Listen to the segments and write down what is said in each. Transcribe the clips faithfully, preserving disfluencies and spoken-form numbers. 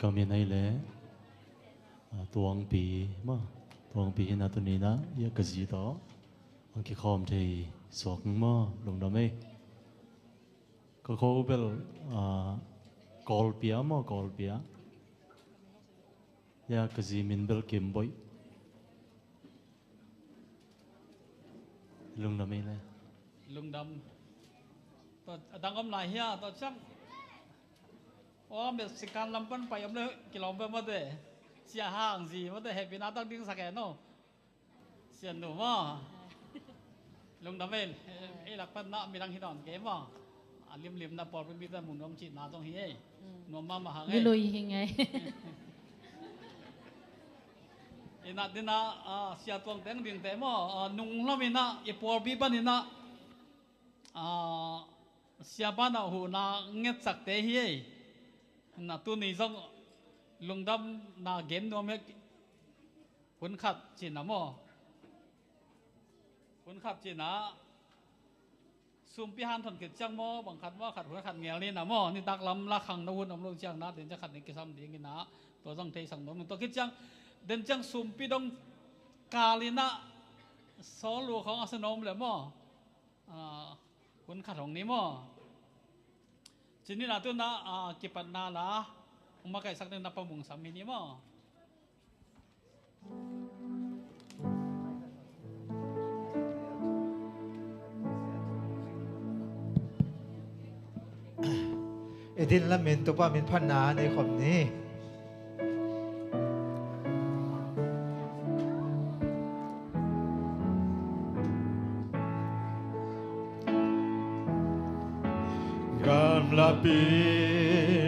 Ka min ahih leh, ah, Tuangpi maw, Tuangpi hi a, tuni-in ah ka zi tawh hong kikhawm thei suak ing maw, lungdam ei. Ka khua bel, ah, Kawlpi a maw, Kawlpi a. Ya, ka zi min bel Kim Boih. Lungdam ei le. Lungdam. Tua a dang om lai hia, tua ciang. Aw, Mexican lam pan pai om le kilawm pe mawte. Sia Hang zi mawte, hehpihna tawh dingsak e no. Sia nu maw. Lungdam ei, ei lak pan na midang hi nawn kei maw. A limlim na pawlpi mite mun nuam cihna zong hi ei. Mm. Nuam mahmah hang ei. Lui lui hi ngei. Ina dina, ah, Sia Tuang teng dingte maw, ah, nung lam ina, i pawlpi pan ina, ah, Sia pan a huhna ngetsakte hi ei. Na tuni zong lungdamna gen nuam ei. Hun khat cina maw. Hun khat cina. Sumpi hanthon khit ciang maw, bang khat maw, khat hun khat ngel ni na maw, nitak lam la khang na hun om lo ciang na, den ciang khat ni kisam ding ina, tua zong theisak nuam ing. Tua khit ciang, den ciang sumpi dong kal ina, sawl lua khawng a sa nuam le maw. Ah, hun khat hong ni maw. Cin ina tu na, ah, kipatna la, hong makaihsak ding na Pa Mung Sam hi ni maw. I din lamin Topa min phatna nei khawm ni. Gamlapi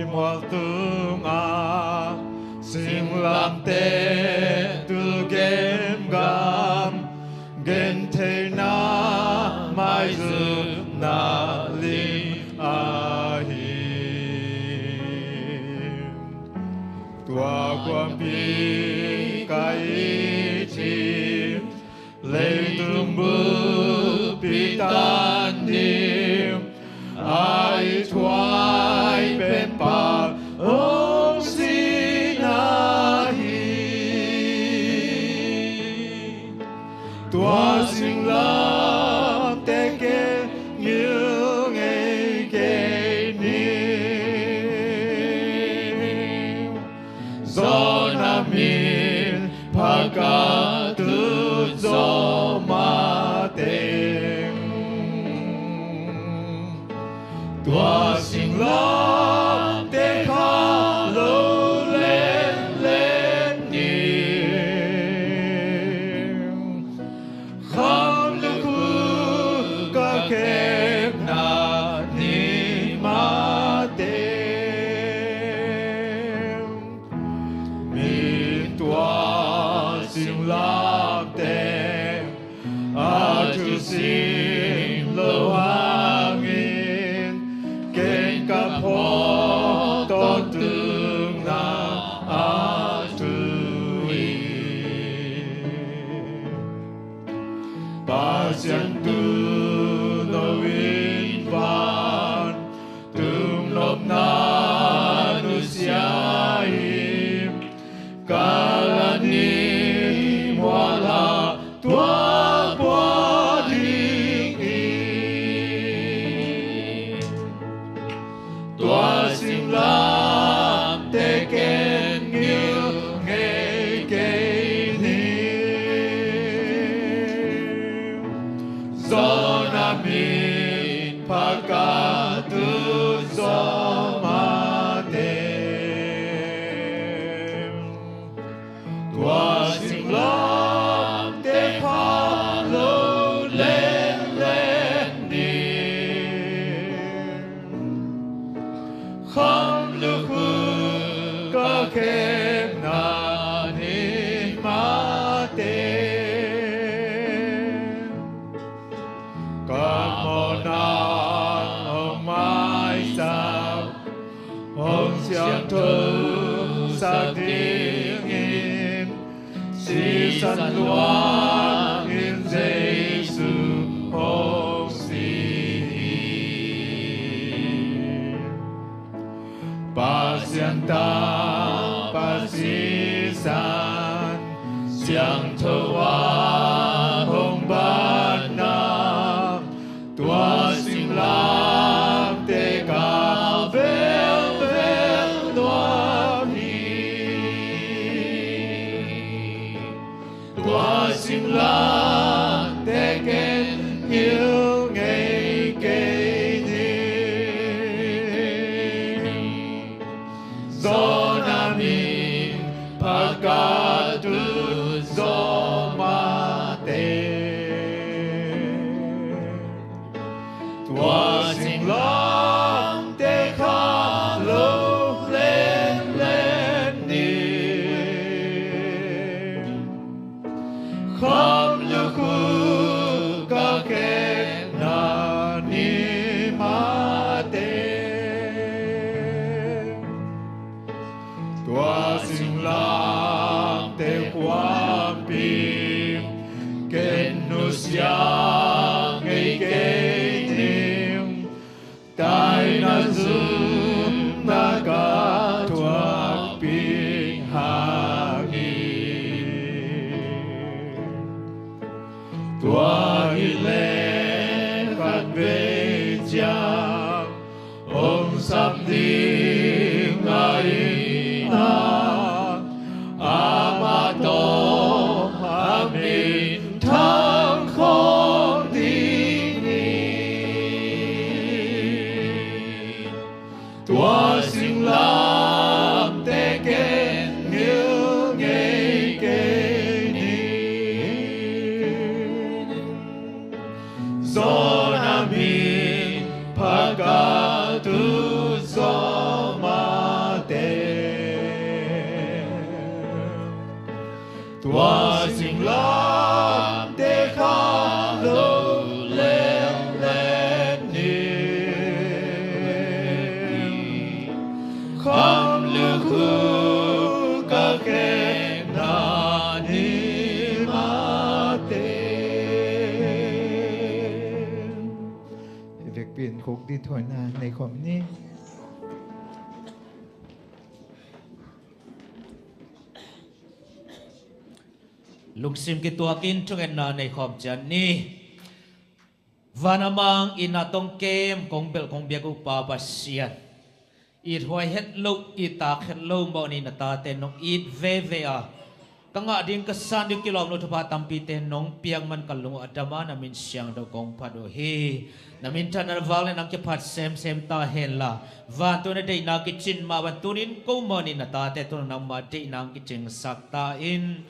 mual tungah singlamteh tul gemgam, gentheihna maizumna ling ahi. Tua kuampi ka it hi, leitung bulpi tan ding a i thuai pen Pa hong sihna hi. Tua singlamteh ken ngilh ngei kei ning. Zawhna min pha ka tut zawh mateng. Tua singlamteh kha lo lenlen ning. Kham lukhu ka khekna ni mateng. Min tua singlamteh a thusim lo hangin, ken ka phawk tawntungna a thu hi. Pasian tuuno in vantung nopna nusia hi. Ka la ni mual a tua pua ding hi. Tua singlamteh ken ngilh ngei kei ning. Zawhna min pha ka tut zawh mateng. Tua singlamteh kha lo lenlen ning. Kham lukhu ka khekna ni mateng. Ka mawhna hong maisak, hong siangthosak dingin, sisan luangin Jesu hong si hi. Pasian ta Sisan siangtho a hong banna, tua singlamteh ka velvel nuam hi. Tua singlamteh ken hilh ngei kei ni. Zona min pha ka tu zaw mah teh, tua singlamteh kha lo lenlen ni. Kham lukhu ka khekna ni mah teh, tua singlamteh huampi ken nusia ngei kei ning. Taina zumna ka thuakpih hang hi. Tua hi leh khatvei ciang hong sam ding ahihna, amah tawh a minthang khawm ding hi. Tua singlamteh ken hilh ngei kei ni. Zona min pha ka tu zaw mah teh, tua singlamteh kha lo lenlen ni. Kham lukhu ka khekna ni mah teh. I vekpi in khuk ding thawhna nei khawm ni. Lungsim kituakin thungetna nei khawm ciat ni. Van a mang, inn a tong kem, kong belh kong biak uh Pa Pasian, it huai het lo, it tak het lo mawh ni na tate nong it veve a, ka ngah ding ka san ding kilawm lo thupha tampite nong piak man ka lung uh a dam a, na min siangtho kong phat uh hi. Na minthanna vang le nang kiphat semsem ta henla, vantung na deihna kicin mah bang tunin ko mawh ni na tate tungah nangma deihna hong kicingsak ta in.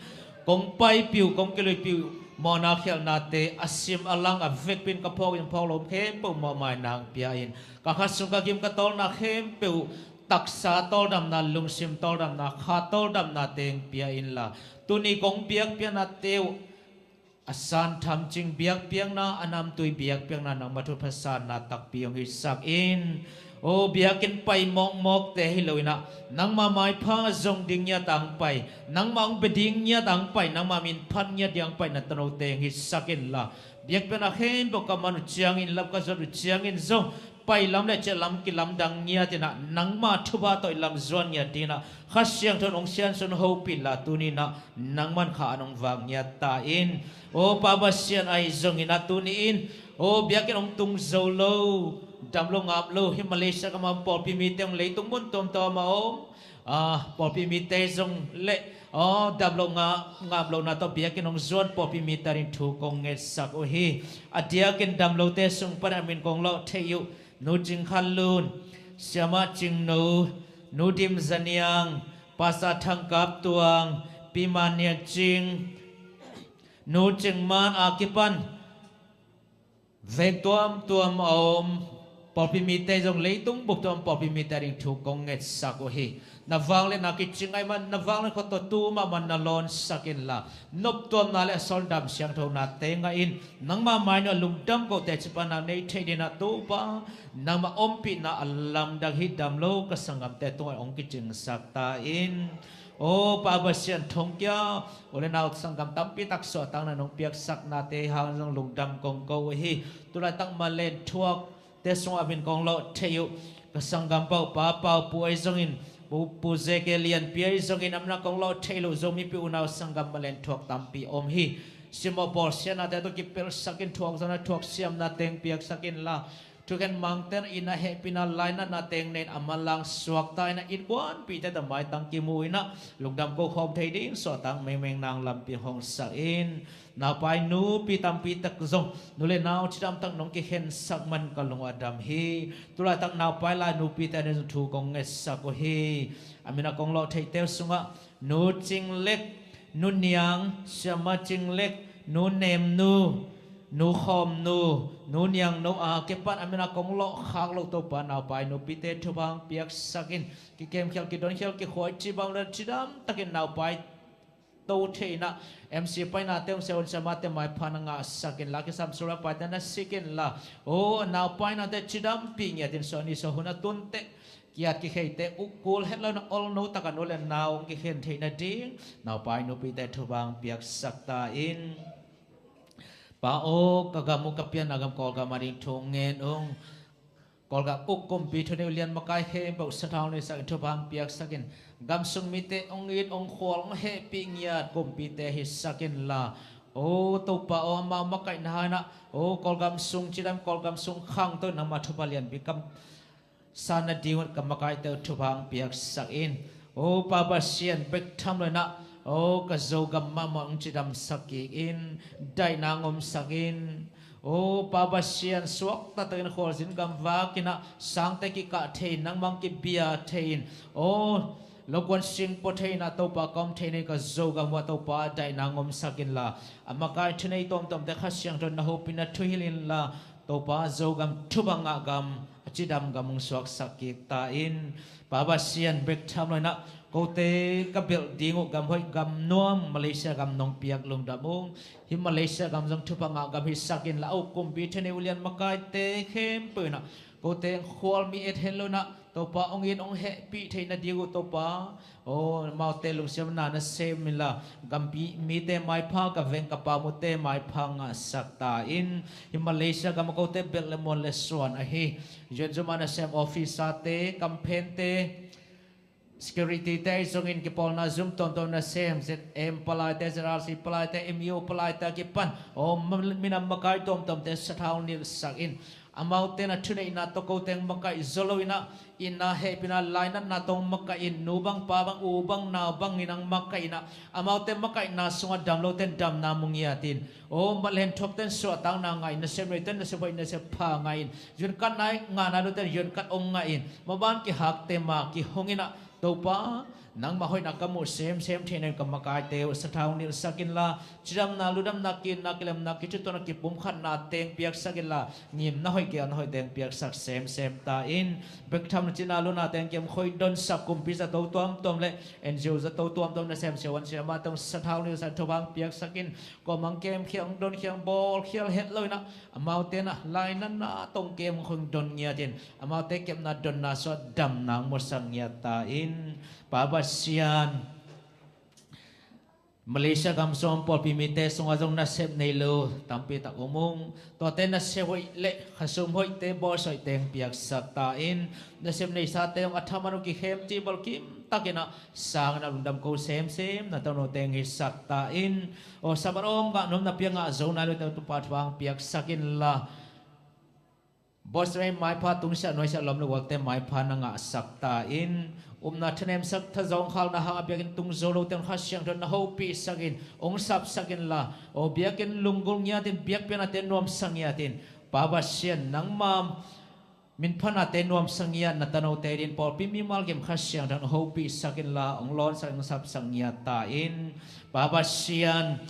Kong paipih uh, kong kiluipih uh mawhna khialhnate a sim a lang a vekpi in ka phawk in phawk lo khempeuh mawhmaina hong pia in. Ka kha sung ka gim ka tawlna khempeuh uh taksa tawldamna, lungsim tawldamna, kha tawldamnate hong pia inla, tuni kong biakpiaknate uh a san tham cing biakpiakna, a namtui biakpiakna, nangma thupha sanna takpi hong hisak in. O, biakinn pai mawkmawkte hi lo in ah, nangma maipha zong ding ngiat a hong pai, nangma hong bia ding ngiat a hong pai, nangma min phat ngiat ding a hong pai na tanote hong hisak inla, biakpiakna khempeuh ka man uh ciangin, lam ka zon uh ciangin zong, pai lam le ciah lam kilamdang ngiat in ah, nangma thupha tawh i lam zuan ngiat ding in ah, Kha Siangtho in hong siansuah hong hopih inla, tuni in ah nangman kha an hong vak ngiat ta in. O Pa Pasian, ahi zongin ah tuni in, o, biakinn hong tung zo lo, dam lo ngap lo, hih Malaysia gam a om pawlpi mite hong, leitung mun tuamtuam a om, a, pawlpi mite zong le, o, dam lo nga-, ngap lohna tawh biakinn hong zuan pawlpi mite ading thu kong ngetsak uh hi. A diakin dam lote sung panin a min kong lawh theih uh, Nu Cing Khan Lun, Siamah Cing No, Nu Dim Za Niang, Pastor Thang Kap Tuang, Pi Man Nian Cing, Nu Cing Man a kipan veng tuamtuam a om pawlpi mite zong, leitung bup tuam pawlpi mite ading thu kong ngetsak uh hi. Na vangliatna kicing ahih man, na vangliatna khut tawh tu mahmah na lawnsak inla, noptuamna le a sawldam siangthonate ngah in, nangma mai-ah lungdam kote cipanna nei theih ding in ah Topa, nangma ompihna a lamdang hih dam lo ka sanggamte tungah hong kicingsak ta in. O Pa Pasian, thongkia u le nau sanggam tampi tak suahtakna nong piaksaknate hang zong lungdam kong ko uh hi. Tulaitak Malay thuak te sungah a min kong lawh theih uh ka sanggampa uh Pa Pau Pu ahi zongin, Pu, Pu Zeke Lianpi ahi zongin a min a kong lawh theih loh Zomi pi unau sanggam malen thuak tampi om hi. Simmawh bawlsiatnate tawh kipelhsak in thuak zawhna thuak siamna teng piaksak inla, thukhen mangten in a hehpihna lainatna teng nei in a manlang suakta in a innkuanpihte tawh maitang kimu in a lungdam ko khawm thei ding suahtak mengmeng nang lampi hong sak in. Naupai nupi tampi tak zong nu le nau cidamtak nong kikhensak man ka lung a dam hi. Tulaitak naupai lai nupite nih zong thu kong ngetsak uh hi. A min a kong lawh theihte uh sungah Nu Cing Lek, Nu Niang, Siama Cing Lek, Nu Nem Nu, Nu Khawm Nu, Nu Niang No a kipan a min a kong lawh khak loh Topa naupai nupite thupha hong piaksak in, kikemkhial, kidonkhial, kikhuai, cibang le cidamtakin naupai to thei in a, M C painate hong sia hun siamate maipha na ngahsak inla, kisam sura paite na sik inla, o, naupainate cidampih ngiatin suah ni suah hun a tunte kiat kikheite uh kul het lo in a olno taka nu le nau hong kikhen theih nading naupai nupite thupha hong piaksak ta in. Pa aw, ka gam uh ka pianna gam Kawlgam a ding thu ngen ung. Kawlgam uk kumpi thuneih uh lian makai khempeuh sathau neisak in thupha hong piaksak in, gam sung mite hong it hong khual hong hehpih ngiat kumpite hisak inla, o Topa aw, amau makaihna hangin a, o Kawlgam sung cidam, Kawlgam sung khangto in nangma thupha lianpi kam sa nading uh ka makaite uh thupha hong piaksak in. O Pa Pasian, bek tham lo in a, o ka Zogam mahmah hong cidamsak kik in, daihna hong omsak in. O Pa Pasian, suakta takin khualzin gam vak in a, sangte kikah thei in, nangmah hong kibia thei in, o lokuan sing pua thei in a, Topa ka om thei nading ka Zogam uh a Topa daihna hong omsak inla, a makai thuneih tuamtuamte Kha Siangtho in na hopihna thuhilh inla, Topa Zogam thupha ngah gam, a cidam gam hong suaksak kik ta in. Pa Pasian, bek tham lo in a, kote ka belh ding uh gam hoih gam nuam Malaysia gam nong piak lungdam ung. Hih Malaysia gam zong thupha ngah gam hisak inla, a uk kumpi thuneih uh lian makaite khempeuh in a, kote hong khual mi et het lo in a, Topa hong it hong hehpih theih nading uh Topa, o amaute lungsim na na sem inla, gampi mite maipha, ka veng ka pam uhte maipha ngahsak ta in. Hih Malaysia gam a kote belh le muan le suan ahi, zuan zum a nasem officerte, kamphente, security te ahi zongin kipawlna zum tuamtuam nasem, Z M palaite, Z R C palaite, M U palaite a kipan, o minam makai tuamtuamte sathau nilhsak in. Amaute na thuneihna tawh kote hong makaih zaw lo in a, itna hehpihna lainatna tawh hong makaih in, nu bang pa bang u bang nau bangin hong makaih in a, amaute makaihna sungah dam lote in damna mu ngiat in. O mat le hen thuakte in suahtakna ngah in, nasep neite in nasep hoih nasep pha ngah in, zuan katna ngah nai lote in zuan kat hong ngah in, maban kihakte ma kihong in a, Topa, nangmah hoihna ka muh semsem theih nading ka makaite uh sathau nilhsak inla, cidamna, ludamna, kiitna, kilemna, kicituahna, kipumkhatna teng piaksak inla, ngimna hoih, geelna hoih teng piaksak semsem ta in. Bek tham lo in cina luna teng kiam khoih donsak, kumpi zato tuamtuam le N G O zato tuamtuam, nasem siavuan siamahte uh sathau nilhsak, thupha hong piaksak in. Kuamah hong kemkhia, hong donkhiang, bawlkhial het lo in a, amaute in a lainatna tawh hong kem hong don ngiat in, amaute kepna donna suah damna hong musak ngiat ta in. Pa Pasian, Malaysia gam sung pawlpi mite sungah zong nasep nei lo tampi tak om ung. Tuate nasep hoih le khasum hoihte, bawlsia hoihte hong piaksak ta in. Nasep neisate zong a thaman uh kikhem cibal kim takin a sang in a lungdam ko semsem na tano teng hisak ta in. O Sabbath om ngah nuam, na pia ngah zo nai lote uh Topa thupha hong piaksak inla, bawlsia maipha, tungsiah nuaisiah lawm le gualte maipha na ngahsak ta in. Upna thanemsak, thazawng khalna hang a biakinn tung zo lote un Kha Siangtho in na hopihsak in, hong sapsak inla, o biakinn lunggulh ngiat in, biakpiaknate nuamsa ngiat in. Pa Pasian, nangma min phanate nuamsa ngiat na tanote din pawlpi mimal kim Kha Siangtho in hopihsak inla, hong lawnsak, hong sapsak ngiat ta in. Pa Pasian,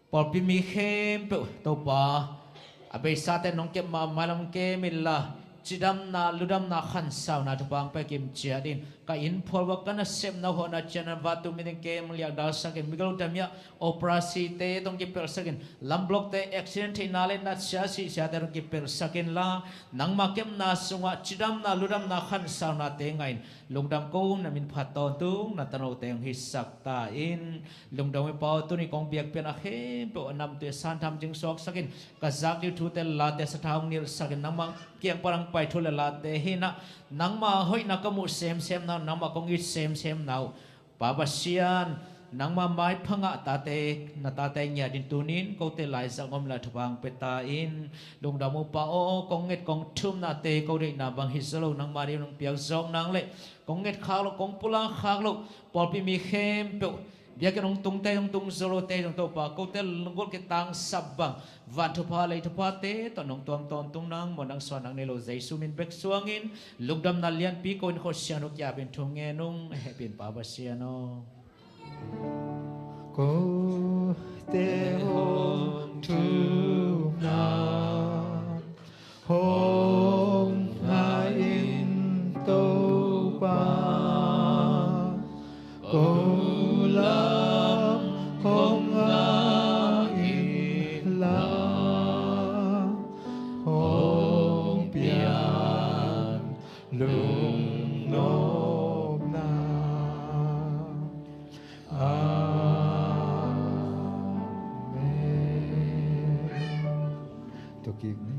pawlpi mi khempeuh Topa, a beisate nong kep mah mailam kem inla, cidamna, ludamna, khansauna thupha hong pia kim ciat in. Ka inn phual uah ka nasepna uh hawhna ciat na vatu mi teng kem liakdalsak in, migilo damiah operasite tawh hong kipelhsak in, lamblokte accident theihna le natsia sihsiate tawh hong kipelhsak inla, nangma kepna sungah cidamna, ludamna, khansaunate ngah in, lungdam ko, na min phat tawntung na tanote hong hisak ta in. Lungdam i Pa aw, tuni kong biakpiakna khempeuh a namtui a santham cing suaksak in, ka zak ding thute late sathau hong nilhsak in, nangmah kiang pan hong pai thu le late hi in ah, nangma hoihna ka muh semsem na uh, nangma kong it semsem na uh, Pa Pasian, nangma maipha ngah tate, na tate ngiat in tuni in kote laizang om lai thupha hong pia ta in. Lungdam uh Pa aw, kong nget kong thumnate ko deihna bang hi zaw lo, nangma ding nong piak zawk nang leh kong nget khak loh, kong pulak khak loh pawlpi mi khempeuh, biakinn hong tungte, hong tung zaw lote zong Topa, kote lunggulh kitangsap bang van thupha lei thuphate tawh nong tuang tawntung nang maw, nang suan nang nei lo Jesu min bek suangin lungdamna lianpi ko in, khuasia nung kiapin thu ngen ung, hehpih in Pa Pasian aw. Kote hong thumna hong ngah in Topa, ko lam hong ngah in la, hong pian lungnopna. Amen. Tua kik ni.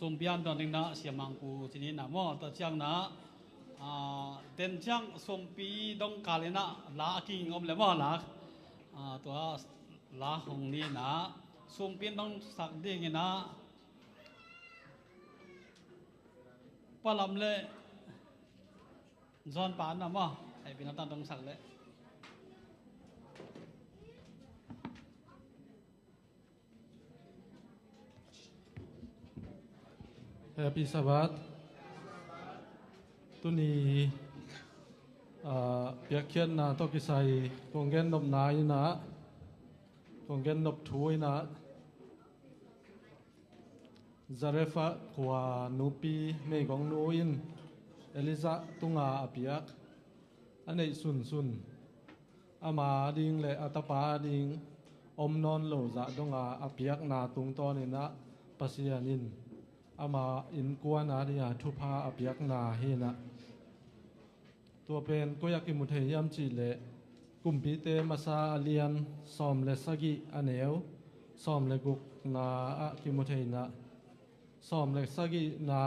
Sumpi an dong ding na, Sia Mang Pu ci ni na maw, tua ciang na, ah, den ciang sumpi dong kal in na, la a kiging om le maw, la, ah, tua la hong ni na, sumpi dong sak ding in na, Pa Lam le John pa na maw, hehpih in na tan dong sak le. Happy Sabbath. Tuni, ah, piakkhiatna tawh kisai kong gennopna in na, kong gennop thu in na, Zarephath khua nupi meigongnu in Elijah tunga a piak a neih sunsun, ama ding le a tapa ding om nawn lo zah donga a piakna tungtawn in na, Pasian in ama innkuan a dinga thupha a piakna hi na. Tua pen koi ah kimu thei hiam cih leh, Kumpite Masa a lian sawm le sagih a neu sawm le gukna ah kimu thei na, sawm le sagihna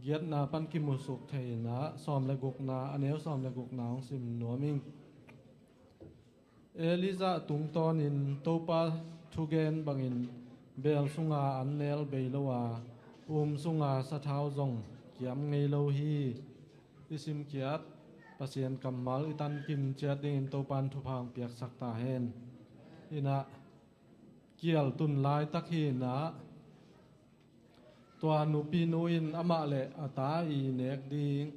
giatna pan kimusuk thei na, sawm le gukna a neu sawm le gukna hong sim nuam ing. Elijah tungtawnin Topa thugen bangin beel sunga an nel bei lo a, um sunga sathau zong kiam ngei lo hi. I simkiat Pasian kammal i tankim ciat dingin Topan thupha hong piaksak ta hen. Hi na, kial tun laitak hi na, tua nupinu in amah le a ta i nek ding,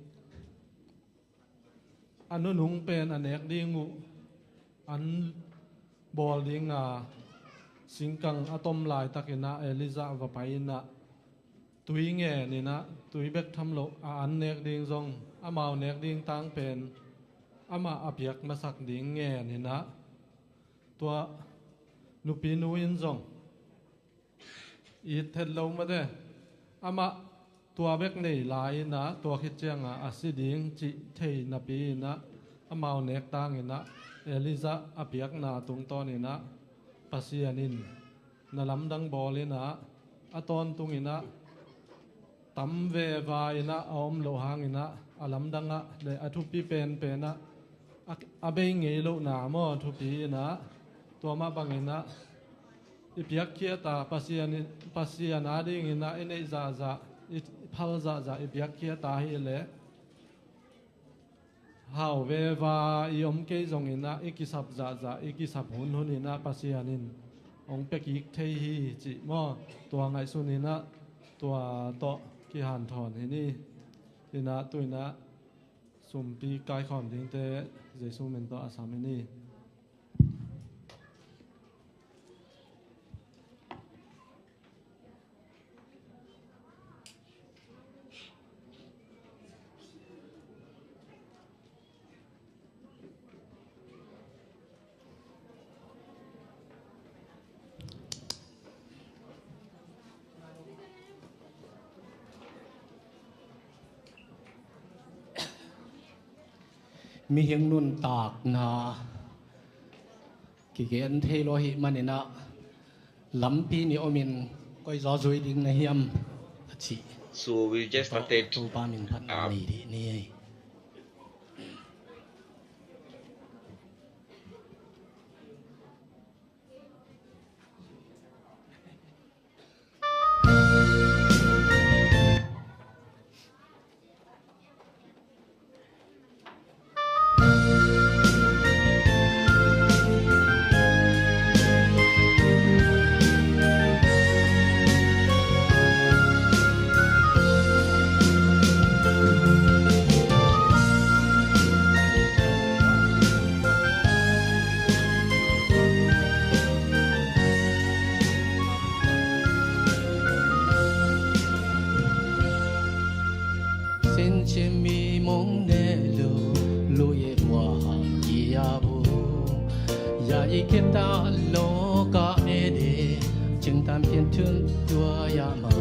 a nunung pen a nek ding uh an bawl dinga singkang a tom laitakin ah Elijah va pai in ah, tui ngen in ah, tui bek tham loh a an nek ding zong, amau nek ding tang pen amah a piak masak ding ngen in ah, tua nupinu in zong it het lo mate. Amah tua bek nei lai in ah, tua khit ciangah a si ding cih thei napi in ah, amau nek tang in ah, Elijah a piakna tungtawn in ah, Pasian in na lamdang bawl in ah, a tawntung in ah, tam veva in ah a om loh hang in ah, a lamdang ah le a thupi penpen ah, a, a bei ngei lohna maw, thupi in ah, tua mah bang in ah, i piakkhia ta, Pasian in, Pasian a ding in ah i neih zahzah, i phal zahzah i piakkhia ta hi leh, hau veva i om kei zong in ah, i kisap zahzah, i kisap hunhun in ah, Pasian in hong pia kik thei hi cih maw, tua ngaihsun in ah, tua tawh kihanthawn hi ni. In ah, tu in ah, sumpi kaikhawm dingte Jesu min tawh a sam hi ni. Mihing nuntakna kigen thei lo ahih manin ah, lampi nih omin koi zaw zui ding na hiam a cih. So we just started. Topa min phat na nei dih ni. Sinci mi mong ne lu, lu ye bua hang ki ya bu. Ya i keta lo ka e de, cing tam pian tun tua ya ma.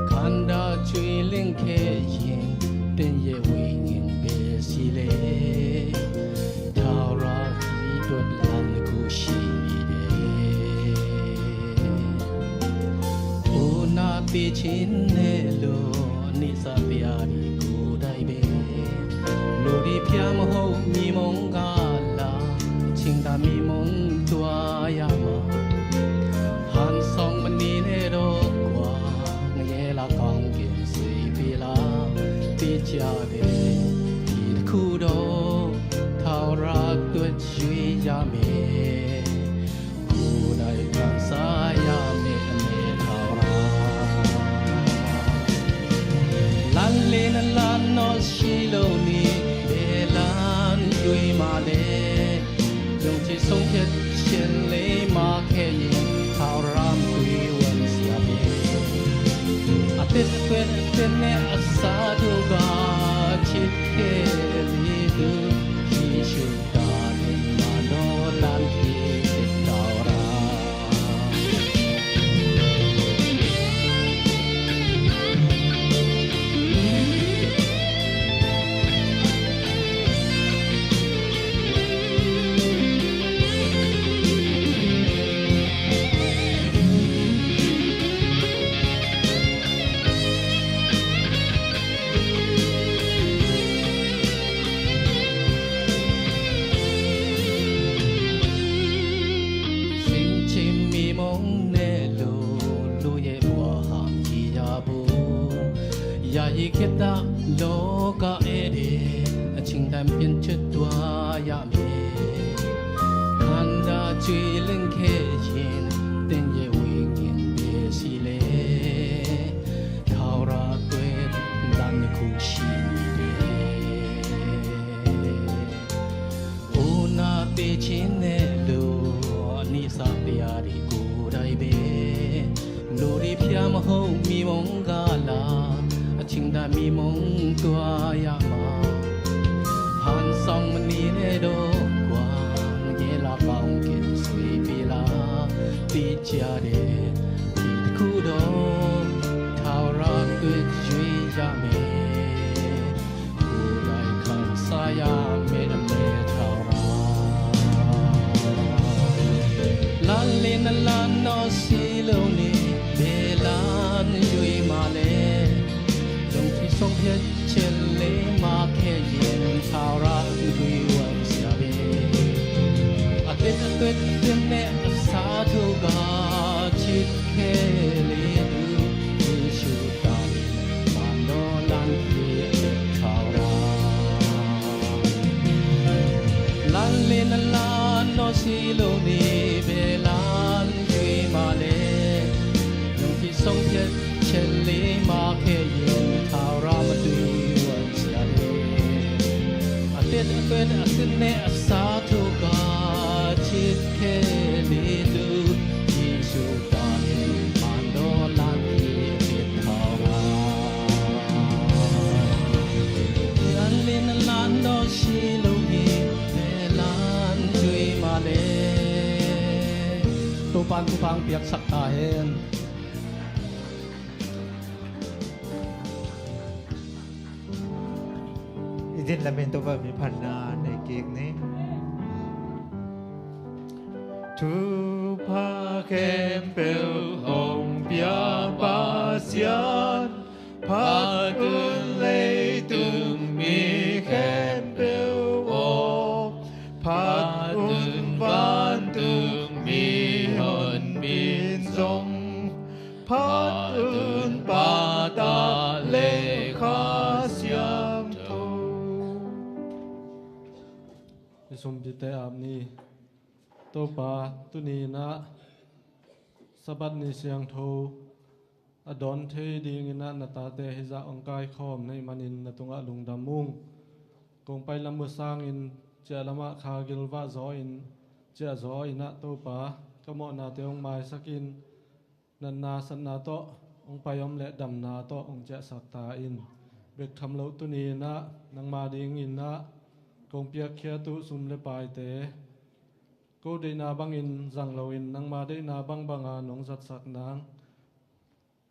Kanda cui ling ke yin, ten ye wing in be si le. Thau ra ki tuat lan ku shi ni de. Una pi chin ne lo ni sa pia di ku dai be. Lo di pia ma ho mi mong ga la. Cing ta mi mong tua ya ma. Han song ma ni ne do kwa. Nge la kong kin sui pi la. Pi chia de. Pi ku do. Thau ra tuat sui ya me. Kudai kan saya me me thau ra. Lan le na lan no si lo ni be lan dui ma le. Yung ci song kiat sian le ma ke yin thau ram kui wan sia be. A tet a tuet a tet ne a sa du ga cit ke li du. Jisu Sinci mi mong ne lu, lu ye bua hang ki ya bu. Ya i keta lo ka e de, a cing tam pian chet tua ya me. Kanda cui ling ke yin, ten ye wing in be si le. Thau ra tuet dan ni ku shi ni de. Una pi chin ne lu ni sa pia di ku dai be. Lu di pia ma ho mi mong ga la. A cing da mi mong tua ya ma. Han song ma ni ne do kwa. Nge la pong kin sui pi la. Pi chia de. Pi ku do. Thau ra tuet jui ya me. Kudai kan saya me me thau ra. Lan le na lan no si lo ni be lan yui ma le. Dong ti song pia chen le ma ke yin thau ra dui wan sia be. A tet a tuet a tuet ne a sa thu ga cit ke le du. Jisu ta Mano lan hi thau ra. Lan le na lan no si lo ni be lan dui ma le. Nong ki song pia chen le ma ke yin thau ra ma dui wan sia le. A tet a tuet a tuet ne a sa thu ga cit ke le du. Jisu Topa'n thupha piaksak ta hen. I Din lamin Topa min phatna nei kik ni. Thupha khempeuh hong pia Pasian, phat un leitung mi khempeuh aw, phat un vantung mi honpin zong, phat un Pa, Ta le Kha Siangtho. I sumpite ap ni. Topa, tuni-in ah Sabbath ni siangtho a dawn thei dingin ah na tate hih zah hong kaikhawm na hih manin na tungah lungdam ung. Kong pai lam uh sangin ciah lamah kha gilvah zaw in, ciah zaw in ah Topa, ka mawhnate hong maisak in, natna satna tawh hong pai om le damna tawh hong ciahsak ta in. Bek tham loh tuni-in ah nangma dingin ah kong piakkhiat uh sum le paite ko deihna bangin zang loin nangma deihna bangbanga nong zatsak nang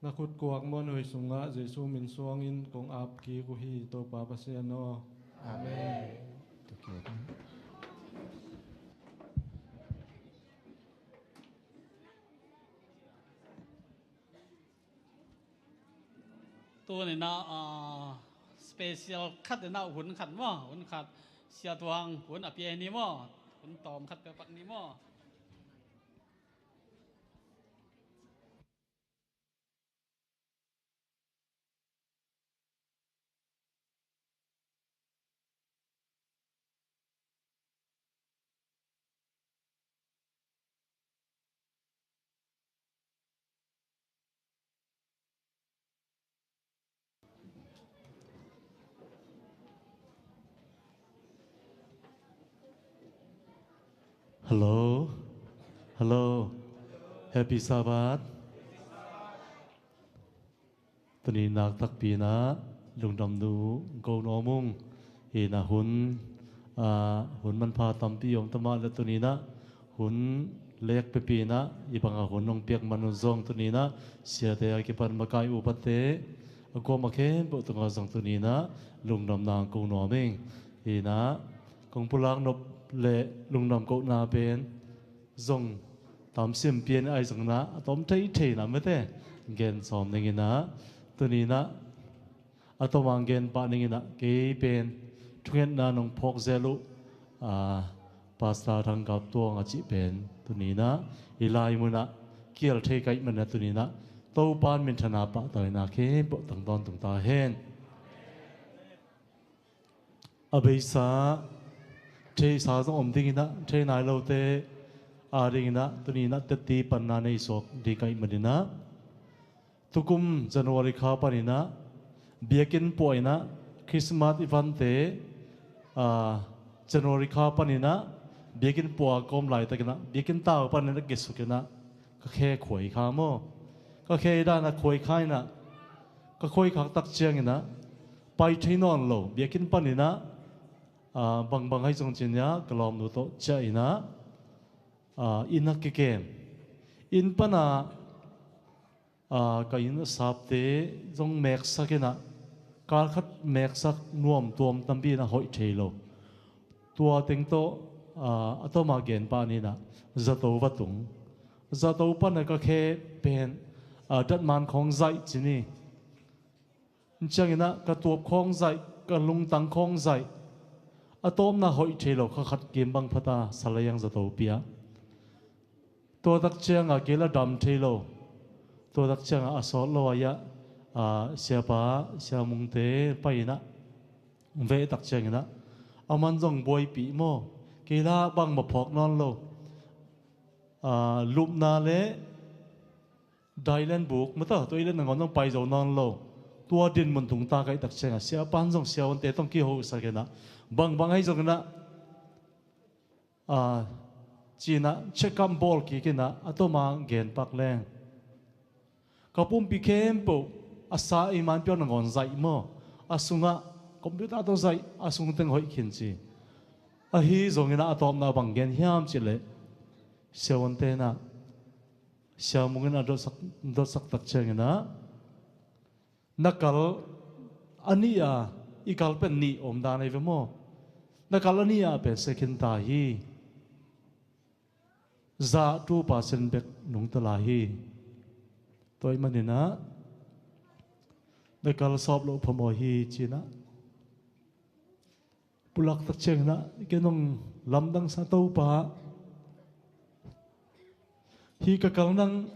na khutkuak muanhuai sungah Jesu min suangin kong ap kik uh hi, Topa Pasian aw. Amen. Tuni-in ah, ah, special khat in ah hun khat maw, hun khat Sia Tuang hun a pia ni maw, hun tawm khat pia pak ni maw. Hello. Hello. Happy Sabbath. Tuni nak takpi-in ah lungdam uh ko nuam ung. Hih na hun, ah, hun manpha tampi om ta mah le tuni-in ah hun lek pipi-in ah hih bangah hun hong piak man un zong tuni-in ah siate a kipan makai upate a kuamah khempeuh tungah zong tuni-in ah lungdamna ko nuam ing. Hih na kong pulak nop le lungdam kohna pen zong tamsim pian ahi zongin ah a tom theithei na mete gen sawm ning in ah tuni-in ah a tom a gen pah ning in ah kei pen thungetna nong phawk zel uh, ah, Pastor Thang Kap Tuang a cih pen tuni-in ah hih lai munah kial thei ka hih manin ah tuni-in ah Topa'n minthanna pahtawina khempeuh tang tawntung ta hen. A beisa theisa zong om dingin ah thei nai lote a dingin ah tuni-in ah tetti panna nei suak ding ka hih manin ah tukum January kha panin ah biakinn puah in ah Christmas event-te, ah, January kha panin ah biakinn puah kawm laitakin ah biakinn tau panin ah kisuk in ah ka khe khuai kha maw? Ka khe dan a khuai kha in ah ka khuai khak tak ciangin ah pai thei nawn lo. Biakinn panin ah, ah, bangbang ahi zong cin ah ka lawmnu tawh ciah in ah, ah, inn ah kikem. Inn pan ah, ah, ka inn a sapte zong meksak in ah kal khat meksak nuam tuam tampi in ah hoih thei lo. Tua teng tawh, ah, a tawm a gen pah ni in ah zato va tung. Zato pan ah ka khe pen, ah, datman khawng zaih ci ni. Ciangin ah ka tuap khawng zaih, ka lungtang khawng zaih. A tawpna hoih thei lo, kha khat kim bang phata Salaiang zato pia. Tua tak ciangah kei la dam thei lo. Tua tak ciangah a sawt lo ah, ah, siapa, sia Mungte pai in ah veh tak ciangin ah a man zong buaipih maw? Kei la bangmah phawk nawn lo. Ah, lupna le dailen buk mata tua i le nangawn zong pai zo nawn lo. Tua dinmun tung ta ka hih tak ciangah siapa in zong siavuante tawh kihosak in ah bangbang ahi zongin ah, ah, ci-in ah check up bawl kik in ah a tawm a gen pak leng ka pumpi khempeuh a sa ei man piau nangawn zaih maw? A sungah computer tawh zaih, a sung teng hoih khin ci. Ahi zongin ah a tawpna bang gen hiam cih leh siavuante in ah sia Mung in a dotsak, dotsak tak ciangin ah na kal a nih a I kal pen nih om dan ahi ve maw? Na kal a nih ah pen sia khin ta hi. Za two percent bek nungta lai hi. Tua ahih manin ah na kal sawp loh phamawh hi ci-in ah, pulak tak ciangin ah, ken hong lamdang sa, Topa, hih ka kal nang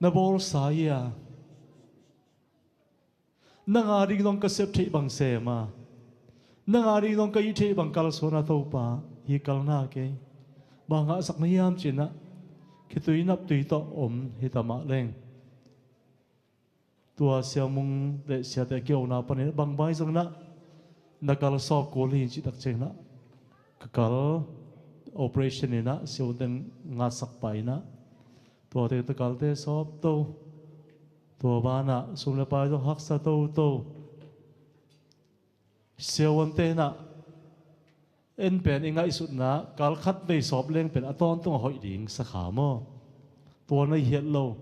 na bawlsa hi a, nang a ding zong ka sep theih bang sem a, nang a ding zong ka it theih bang kalsuan a, Topa, hih kal na kei bang hong ngahsak na hiam ci-in ah, khitui naptui tawh om hi ta mah leng, tua Sia Mung le siate a kiona panin ah, bang bang hi zongin ah na kal sawp kul hi cih tak ciangin ah, ka kal operation in ah siavuante ngahsak pah in ah, tuate, ka kalte sawp to, tua banah sum le pai zong haksa toto. Siavuante in ah, en pen i ngaihsutna, kal khatvei sawp leng pen a tawntung a hoih ding sa kha maw? Tua na hi het lo.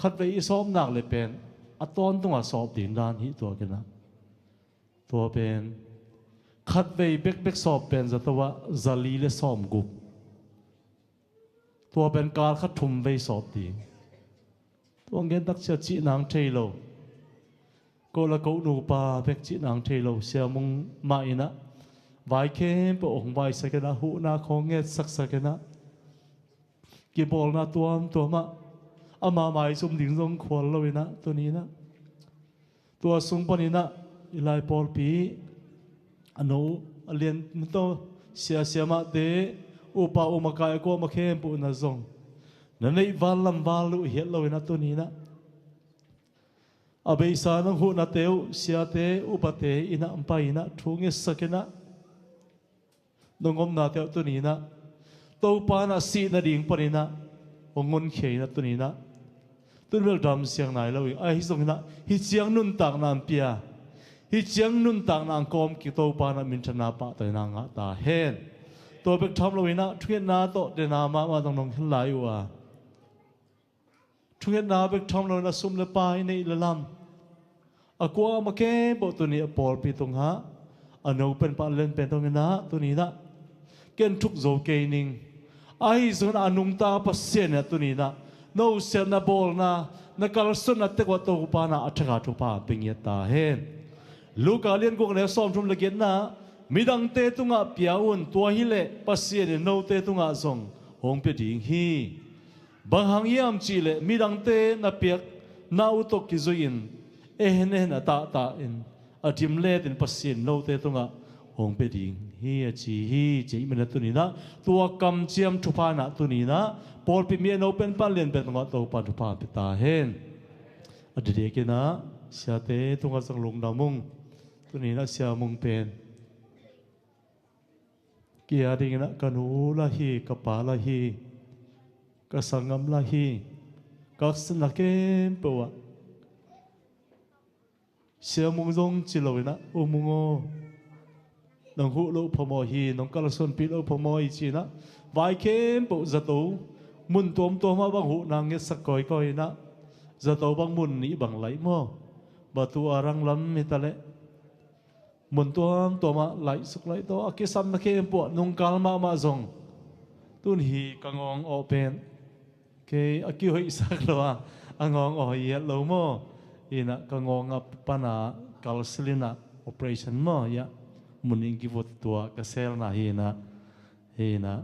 Khatvei i sawp nak leh pen a tawntung a sawp ding dan hi tuak in ah, tua pen khatvei bekbek sawp pen zato ah za li le sawmguk. Tua pen kal khat thum vei sawp ding. Tua hong gen tak ciang cih nang thei lo. Ko le ko nupa bek cih nang thei lo. Sia Mung mah in ah vai khempeuh hong vaisak in ah, huhna khawng ngetsaksak in ah, kibawlna tuamtuam ah, ama maizum ding zong khual lo in ah, tuni in ah, tua sung panin ah i lai pawlpi a no a lian to, sia siamahte, upa umakai a kuamah khempeuh in ah zong na neih val lam val uh hi het lo in ah, tuni in ah a beisa nong huhnate uh, siate upate in ah hong pai in ah, thu ngetsak in ah, nong omnate uh tuni in ah, Topa in ah sih nading panin ah hong honkhia in ah, tuni in ah, tun bel damsiang nai lo hi. Ahi zongin ah hih ciang nuntakna hong pia, hih ciang nuntakna hong kawm kik Topa in ah minthanna, pahtawina ngah ta hen. Tua bek tham lo in ah thungetna tawh dena mahmah zong nong hen lai uh a, thungetna bek tham lo in ah sum le pai, neih le lam, a kuamah khempeuh tuni a pawlpi tungah a no pen pah lian pen tungin ah, tuni in ah ken thuk zo kei ning. Ahi zongin ah a nungta Pasian in ah tuni in ah na sepna, bawlna, na kalsuanna tek uah Topa in ah a thak a thupha pia ngiat ta hen. Luka lian guk le sawmthum le giatna, midangte tungah pia un, tua hi leh Pasian in note tungah zong hong pia ding hi. Bang hang hiam cih leh midangte na piakna uh tawh kizui-in, a hen a hen a tahtah in, a dim letin Pasian note tungah hong pia ding hi, a ci hi. Ci ahih manin ah tuni in ah tua kamciam thupha in ah tuni in ah pawlpi mi a no pen pan lian pen tungah Topa in thupha pia ta hen. A diakdiakin ah siate tungah zong lungdam ung. Tuni in ah Sia Mung pen kei a dingin ah ka nu lah hi, ka pa lah hi, ka sanggam lah hi. Ka sinna khempeuh ah Sia Mung zong ci lo in ah, U Mung aw, nong huh loh phamawh hi, nong kalsuanpih loh phamawh hi ci-in ah, vai khempeuh zato, mun tuamtuam ah bang huhna ngetsak kawikawi in ah, zato bang mun nih bang laih maw? Batu a rang lam hi ta leh, mun tuamtuam ah laihsuk laihto, a kisamna khempeuh ah nungkal mahmah zong, tun hi ka ngawng awh pen kei a kihoihsak lo a, a ngawng awh hi het lo maw? In ah ka ngawng a pan a kal sil in ah, operation maw, ya, mun in kivut, tua ka selna hi in ah, hi in ah,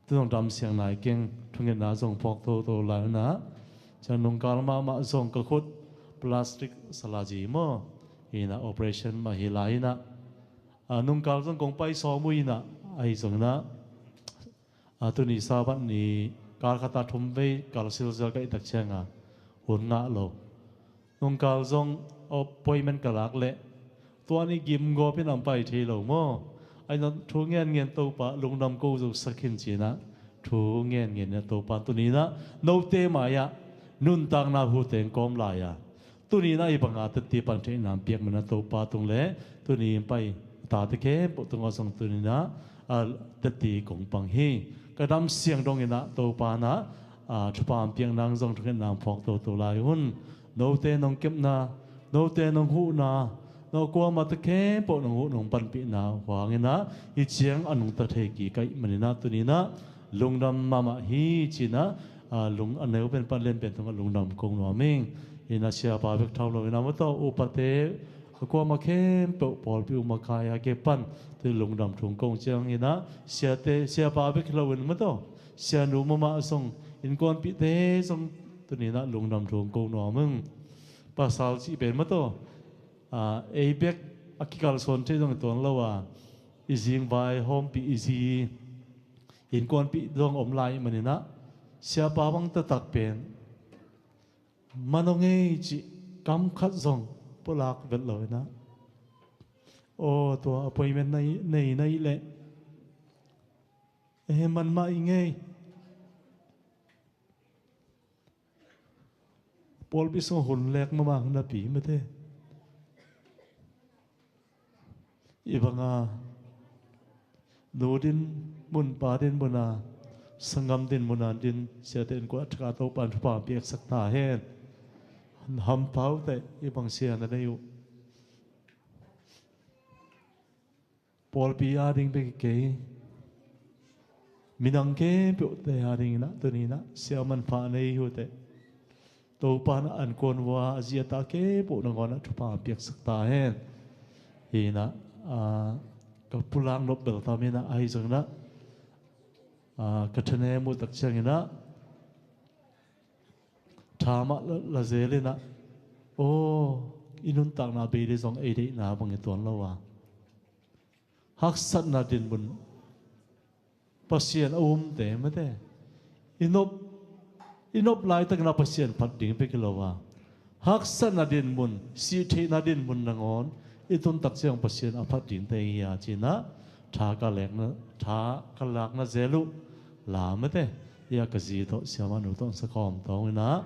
tu zong damsiang nai keng, thungetna zong phawk toto lai un ah, ciang nungkal mahmah zong ka khut plastic surgery maw, hi in ah operation mah hi lai in ah, a nungkal zong kong pai sawm uh in ah, ahi zongin ah, a, tuni Sabbath ni kal khat a thum vei kal silsial ka hih tak ciang a, hun ngah lo. Nungkal zong appointment ka lak leh, tua ni gim gawp in ah hong pai thei lo maw? Ahi zong thu ngenngen, Topa lungdam ko zo sak in ci-in ah, thu ngenngen in ah Topa in tuni in ah note mai-ah nuntakna hute hong kawm lai a, tuni in ah hih banga teci pan theihna hong piak manin ah Topa tung leh, tuni in pai tate khempeuh tungah zong tuni in ah, a, teci kong pang hi. Ka damsiang dongin ah Topa in ah, a, thupha hong piak nang zong thungetna hong phawk toto lai un. Note nong kepna, note nong huhna, Nong kuamah ta khempeuh nong huh nong panpihna huangin ah hih ciang a nungta thei kik ahih manin ah tuni-in ah lungdam mahmah hi ci-in ah, a lung a neu pen pan lian pen tungah lungdam kong nuam ing. Hi-in ah siapa bek tham loin ah maw tawh upate a kuamah khempeuh pawlpi uh makai a kipan tuni lungdam thu kong ciangin ah siate siapa bek hi loin maw tawh sianu mahmah zong innkuanpihte zong tuni-in ah lungdam thu kong nuam ing. Pasal cih pen maw tawh a, ei bek a kikalsuan thei zong i tuan lo a, i zingvai hawmpih i zi innkuanpih zong om lai manin ah siapa bang taktak pen man aw ngei cih kam khat zong pulak vet loin ah, aw tua appointment nei nei leh eh man mah i ngei. Pawlpi sungah hun lek mahmah napi mate. I banga nu din mun pa din muna sanggam din muna din siate in kuah thaka Topan thupha piaksak ta hen. Hampau teh i bang sia na nei uh. Pawlpi ading bek hi kei. Minang khempeuhte adingin ah tuni-in ah sia manpha nei hi uh teh. Topan ah an kuan vua a zi a ta khempeuh nangawn ah thupha piaksak ta hen. Hi-in ah, a, ka pulak nop bel tam in ah ahi zongin ah, a, ka thanem uh tak ciangin ah tha mah la, la zel in ah, aw i nuntakna bei dih zong ei deihna bang i tuan lo a haksatna dinmun Pasian a umte mate. I nop, i nop laitakin ah Pasian phat ding bek hi lo a haksatna dinmun sih theihna dinmun nangawn i tun tak ciang Pasian a phat dingte hi a ci-in ah tha ka lekna, tha ka lakna zel uh la mate. Hi a ka zi tawh siamah nu tawh sa kawm tawng in ah,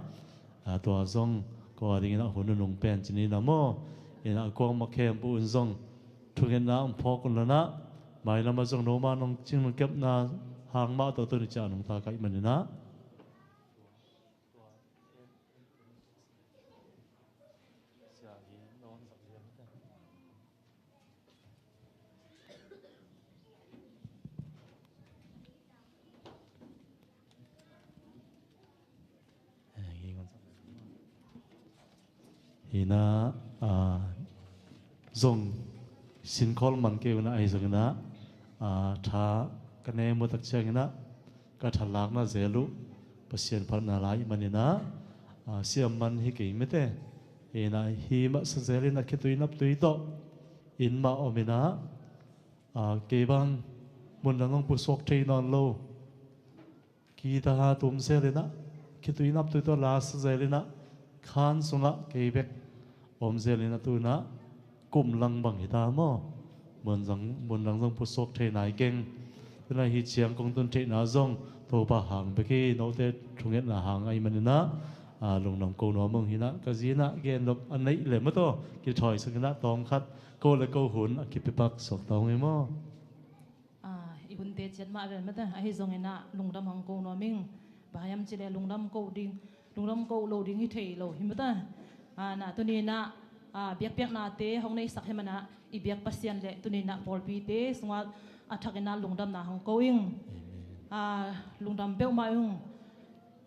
a, tua zong ko a dingin ah hun nunung pen ci ni na maw. In ah a kuamah khempeuh in zong thungetna hong phawk un la in ah mailam ah zong noma nong cing nong kepna hang mah tawh tuni ciang nong ta ka hih manin ah. Hi-in ah, a, zong sinkhol man kei un ah ahi zongin ah, a, tha ka nem uh tak ciangin ah ka tha lakna zel uh Pasian phatna la ahih manin ah, a, siam man hi kei mate. Hi-in ah hi masa zel in ah khitui naptui tawh inn mah om in ah, a, kei bang mun dang hong pusuak thei nawn lo. Kita tum zel in ah khitui naptui tawh la sa zel in ah khan sungah kei bek om zel in ah tu-in ah kum lang bang hi ta maw. Mun dang, mun dang zong pusuak thei nai keng. Tu-in ah hih ciang kong tun theihna zong Topa hang bek hi, note thungetna hang ahih manin ah, a, lungdam ko nuam ung. Hi-in ah ka zi in ah gen nop a neih leh maw tawh kithawisak in ah tawmkhat ko le ko hun a kipia pak suak ta ung hi maw. A, i hunte ciat mah vel mate, ahi zongin ah lungdam hong ko nuam ing. Bang hiam cih leh lungdam ko ding, lungdam ko lo ding hi thei lo hi mate. A, na tuni-in ah, a, biakpiaknate hong neisak hi manin ah i biak Pasian le tuni-in ah pawlpite sungah a thakin ah lungdamna hong ko ing. Amen. A, lungdam peuhmah ung.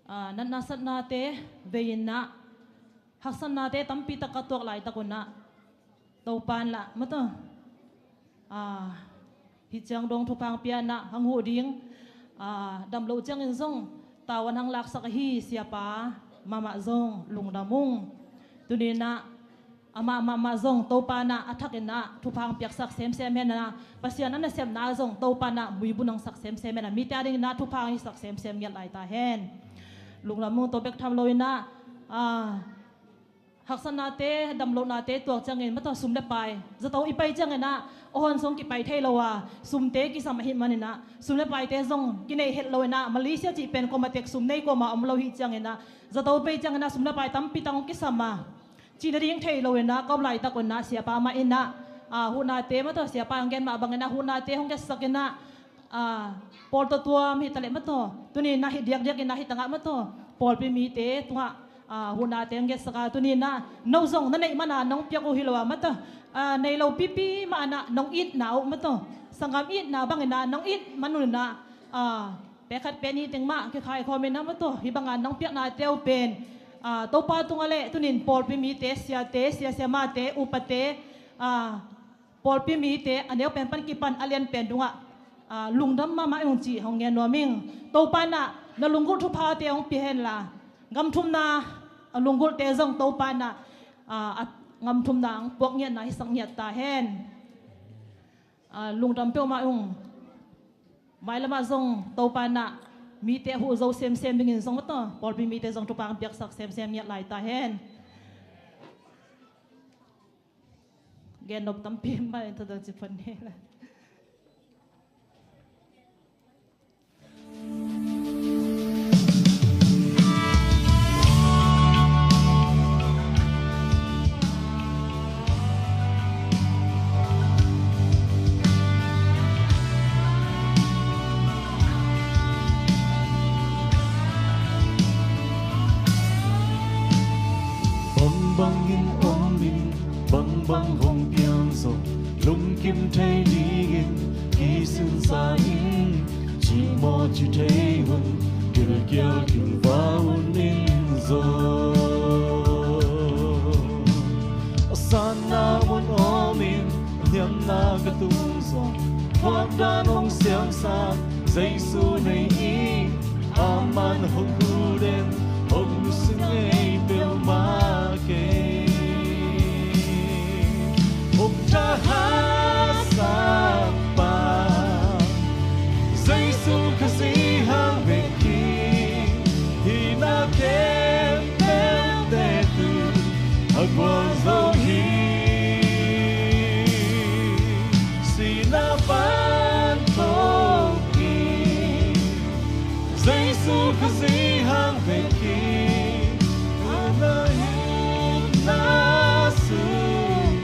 A, natna satnate vei-in ah haksatnate tampi tak ka tuak laitak un ah Topan lah maw tawh, a, hih ciang dong thupha hong pia in ah hong huh ding, a, dam loh ciangin zong tavuan hong laksak ahi siapa mahmah zong lungdam ung. Tuni-in ah amah mahmah zong Topan ah a thakin ah thupha hong piaksak semsem hen ah Pasian a nasepna zong Topan ah muibun hong sak semsem hen ah mite a dingin ah thupha hong hisak semsem ngiat lai ta hen. Lungdam ung. Tua bek tham loin ah, a, haksatnate, damlohnate tuak ciangin maw tawh sum le pai, zato i pai ciangin ah a hon sung kipai thei lo a, sumte kisam ahih manin ah sum le paite zong kineih het loin ah Malaysia cih pen kuamah tek sum nei kuamah om lo hi ciangin ah zato pai ciangin ah sum le pai tampi tak hong kisam a, cih nading thei loin ah ka om laitak un ah siapa mah in ah, a, huhnate maw tawh siapa hong gen mah bangin ah huhnate hong gensak in ah, a, pawl tua tuam hi ta leh maw tawh tuni-in ah hih diakdiak in ah hih tangah maw tawh pawlpi mite tungah a, huhna teng getsak a, tuni in ah no zong na neih man a nong piak uh hi lo a, mataw, a, nei lo pipi mah in ah nong itna uh, mataw, sanggam itna bang in ah nong it man un in ah, a, pek khat pek nih teng mah kikhai khawm in ah, mataw, hih bang a nong piaknate uh pen, a, Topa tungah leh tuni in pawlpi mite, siate, sia siamate, upate, a, pawlpi mite a neu pen pan kipan a lian pen tungah, a, lungdam mahmah ing cih hong ngen nuam ing. Topa in ah na lunggulh thuphate hong pia hen la, gam thumna a lunggulhte zong Topa in ah, a, a gam thumna hong puak ngiatna hisak ngiat ta hen. A, lungdam peuhmah ung. Mailam ah zong Topa in ah mite huh zo semsem dingin zong, mataw, pawlpi mite zong thupha hong piaksak semsem ngiat lai ta hen. Gen nop tampi mah in tadang ci phan ni la. Bangbang in om in, bangbang hong piang zong, lungkim thei dingin kisinsa in, cimawh ci thei un, gilkial kilva un in zong. A sanna mun om in, niamna ka tung zong, thuak dan hong siamsak Jesu nei in, aman hong hu den, hong nusia ngei peuhmah kei. Hong tha hasa pa, Jesu Khazih hang bek hi, hih na khempeuhte tu a guan zo hi. Sihna pan thawh in, Jesu Khazih hang bek hi, a na hihna sung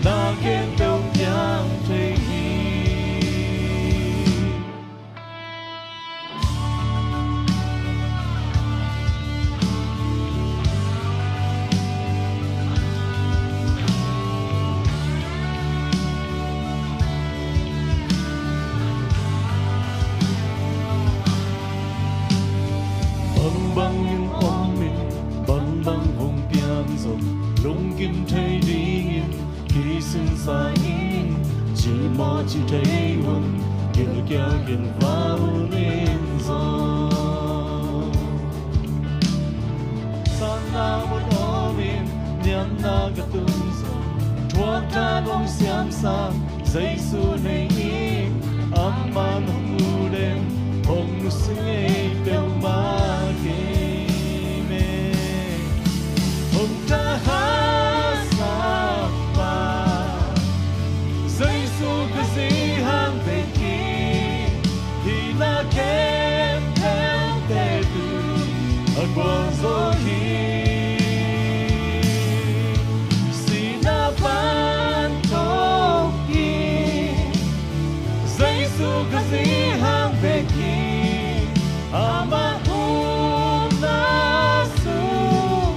na khempeuh piang thei hi. Bangbang in om in, bangbang hong piang zong, lungkim thei dingin kisinsa in, cimawh ci thei un, gilkial kilva un in zong. Sanna mun om in, niamna ka tung zong, thuak dan hong siamsak Jesu nei in, aman hong hu den, hong nusia ngei peuhmah kei me. Hong tha hasa pa, Jesu Khazih hang bek hi, hih na khempeuhte tu a guan zo hi. Sihna pan thawh in, Jesu Khazih hang bek hi, amah hihna sung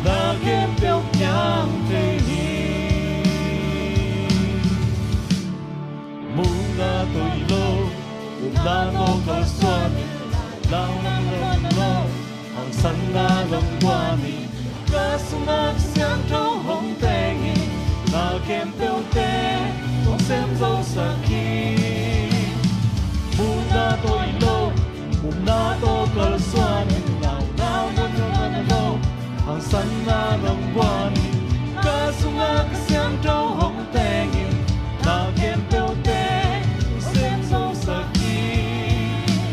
na khempeuh piang thei hi. Muhna tawh hi lo, upna tawh kalsuan in, launa tawh hi lo, hangsanna lam guan in, ka sungah Kha Siangtho hong teng in, na khempeuhte hong sem zosak hi. Muhna tawh hi lo, upna tawh kalsuan in, launa tawh hi lo, hangsanna lam guan in, ka sungah Kha Siangtho hong teng in, na khempeuhte hong sem zosak hi.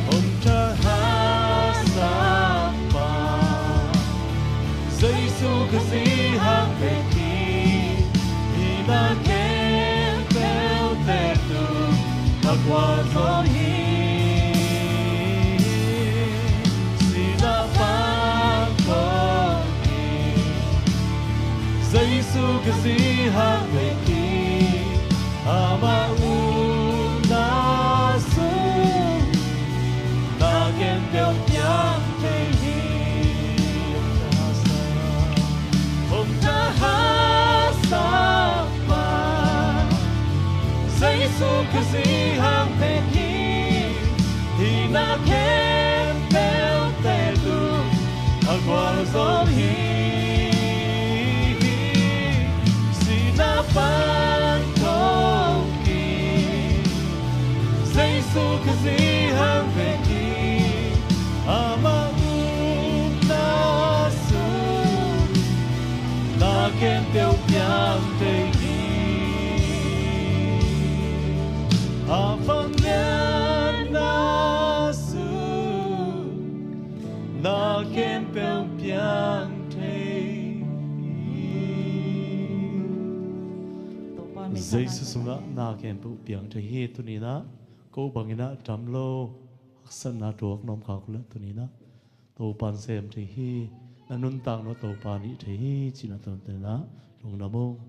Hong tha hasa pa, Jesu Khazih hang bek hi, hih na khempeuhte tu a guan zo hi. Sihna pan thawh in, Jesu Khazih hang bek hi, amah hihna sung na khempeuh piang thei hi. Khazih hang teng hi, hihna khempeuh te tung a gualzawh hi. Sihna pan thawkin Jesu Khazih hang teng hi, amah upna sung na khempeuh piang thei hi. A vangliatna sung na khempeuh piang thei hi. Jesu sungah na khempeuh piang thei hi. Tuni-in ah ko bangin ah dam lo, haksatna tuak nuam khak uh leh tuni-in ah Topa'n sem thei hi, na nuntakna Topa nih thei hi, cih na tawntungin ah lungdam ung.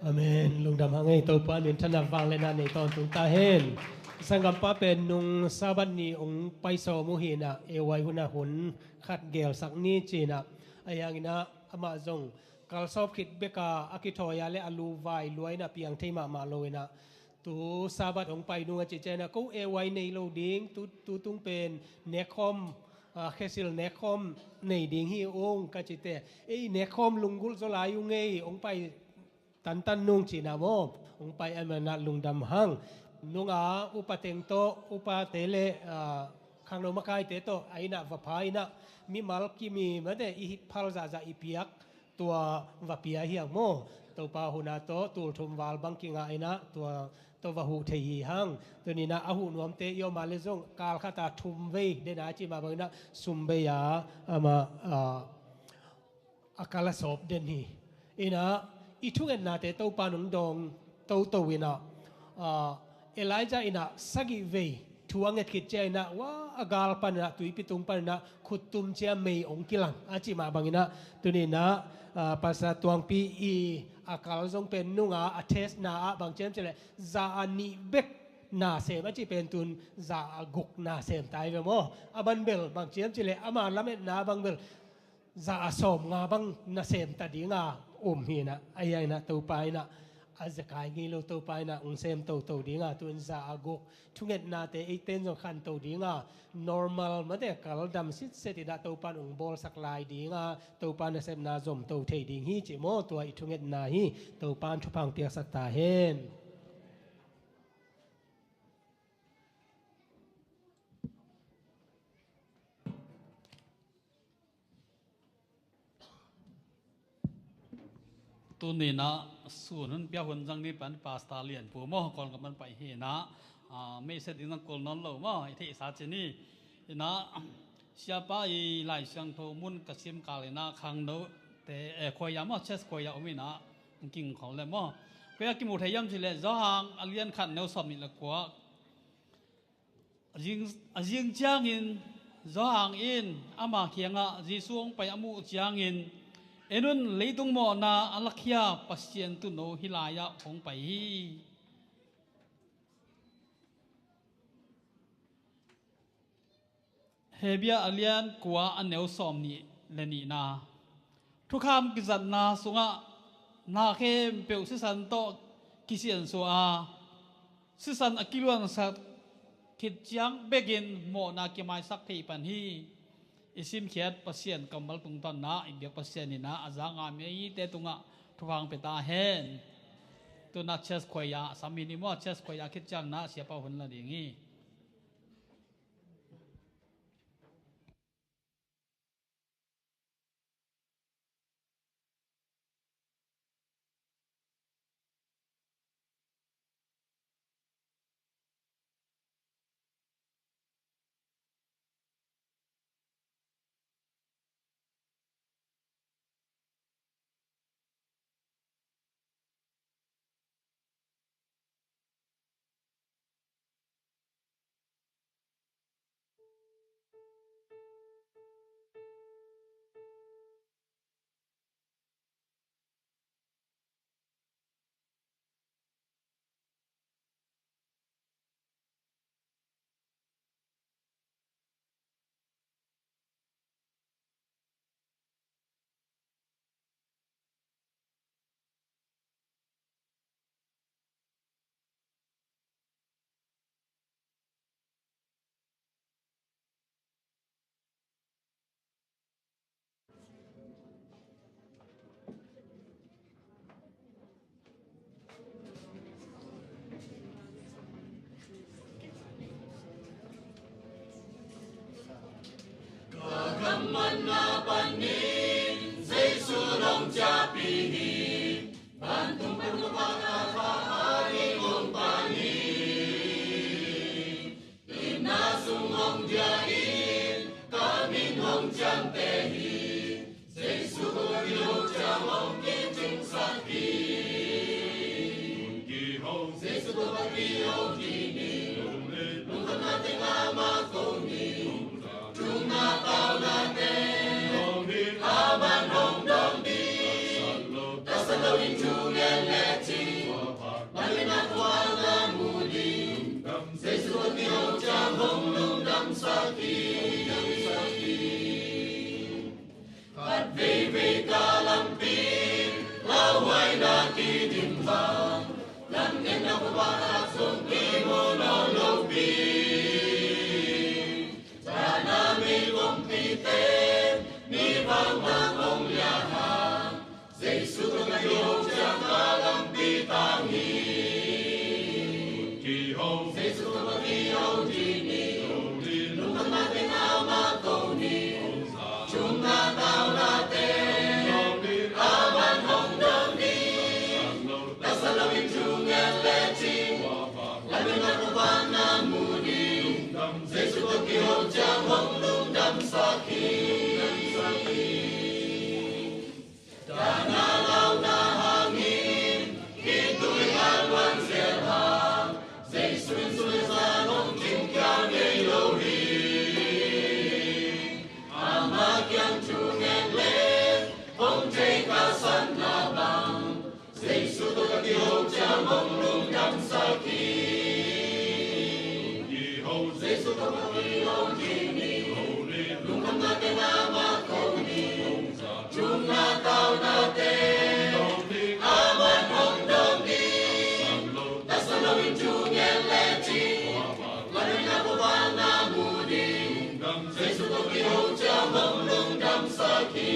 Amen. Lungdam hang ei, Topa minthanna vangliatna nei tawntung ta hen. Sanggampa pen nung Sabbath ni hong pai sawm uh hi-in ah, A Y hun ah hun khat gelsak ni ci-in ah, ahi hangin ah amah zong kal sawp khit bek a, a kithawi a leh a lu vai lua in ah piang thei mahmah lo in ah, tu Sabbath hong pai nung a cih ciangin ah, ko A Y nei lo ding, tu, tu tung pen nekkhawm, ah, khesil nekkhawm nei ding hi ung ka ci teh, ei nekkhawm lunggulh zaw lai ung ei, hong pai tantan nung ci-in ah maw, hong pai ahih manin ah lungdam hang. Nung a upa teng tawh, upate leh, ah, khangno makaite tawh a inn ah va pha in ah, mimal kim i mate i phal zahzah i piak tua va pia hi hang maw. Topa hun ah tawh tul thum val bang kingah in ah tua tawh va huh thei hi hang. Tuni-in ah a huh nuamte i om a leh zong kal khat ah thum vei den a, cih mah bangin ah sum bei a, amah, ah, a kal a sawp den hi. In ah i thungetnate Topa'n hong dawng toto in ah, ah, Elijah in ah sagih vei thu a nget khit ciangin ah, wa, a gal panin ah, tuipi tung panin ah khut tum ciang mei hong kilang a cih mah bangin ah, tuni-in ah, ah, Pastor Tuangpi i a kal zong pen nung a, a test na ah bang ci hiam cih leh za a nih bek na sem a cih pen tu-in za a guk na sem ta hi ve maw. A man bel bang ci hiam cih leh ama lametna bang bel za a sawmnga bang na sem ta ding a um hi-in ah, ahi hangin ah Topa in ah a zekai ngei lo, Topa in ah hong sem toto ding a, tu-in za a guk thungetnate eite in zong khanto ding a, normal mate kal dam sitset in ah Topa'n hong bawlsak lai ding a, Topa nasepna zomto thei ding hi cih maw, tua i thungetna hi. Topa'n thupha hong piaksak ta hen. Tuni-in ah sun hun pia hun zang ni pan Pastor Lian Pu maw, Kawlgam pan pai hi-in ah, ah, mei set ding zong kul nawn lo maw, i theihsa ci ni. In ah, Siapa i Lai Siangtho mun ka sim kal in ah khangnote, eh, choir maw, church choir om in ah, king khol le maw. Koi-ah kimu thei hiam cih leh Johan a lian khat neu sawmnih le kua. A zing, a zing ciangin Johan in ama kiangah Jesu hong pai a muh ciangin, "En un, leitung mawhna a lakhia Pasian Tuuno hih lai-ah hong pai hi." Hebru a lian kua a neu sawmnih le nihna. Thukham kizatna sungah na khempeuh sisan tawh kisiansuah a, sisan a kiluansak khit ciang bekin mawhna kimaisak thei pan hi. I simkhiat Pasian kammal tungtawn in ah i biak Pasian in ah a za ngah mite tungah thupha hong pia ta hen. Tu-in ah church choir a sam hi ni maw, church choir khit ciang in ah siapa hun la ding hi. Khat veivei ka lampi lauhuaina kidim bang, lamngenna khuavak zong kimu nawn lopi. Cahna meikumpite mi vangbang hong liah hang, Jesu tawh ka kiho ciang ka lampi tang hi. Jesu tawh ka kiho ding hi. Lungkhamna teng amah ko ni. Thumna taunate a man hong dong ni. Taksa loin thu ngen lecin, lamngenna khuavak na mu ni. Jesu tawh kiho ciang hong lungdamsak hi. Dahna launa hangin khitui a luan zel hang, Jesu in sum le zan hong cingkhia ngei lo hi. Amah kiang thu ngen le hong thei ka sanna bang, Jesu tawh ka kiho ciang hong lungdamsak hi. Jesu tawh ka kiho ding hi. Lungkhamna teng amah ko ni. Thumna taunate a man hong dong ni. Taksa loin thu ngen lecin, lamngenna khuavak na mu ni. Jesu tawh kiho ciang hong lungdamsak hi.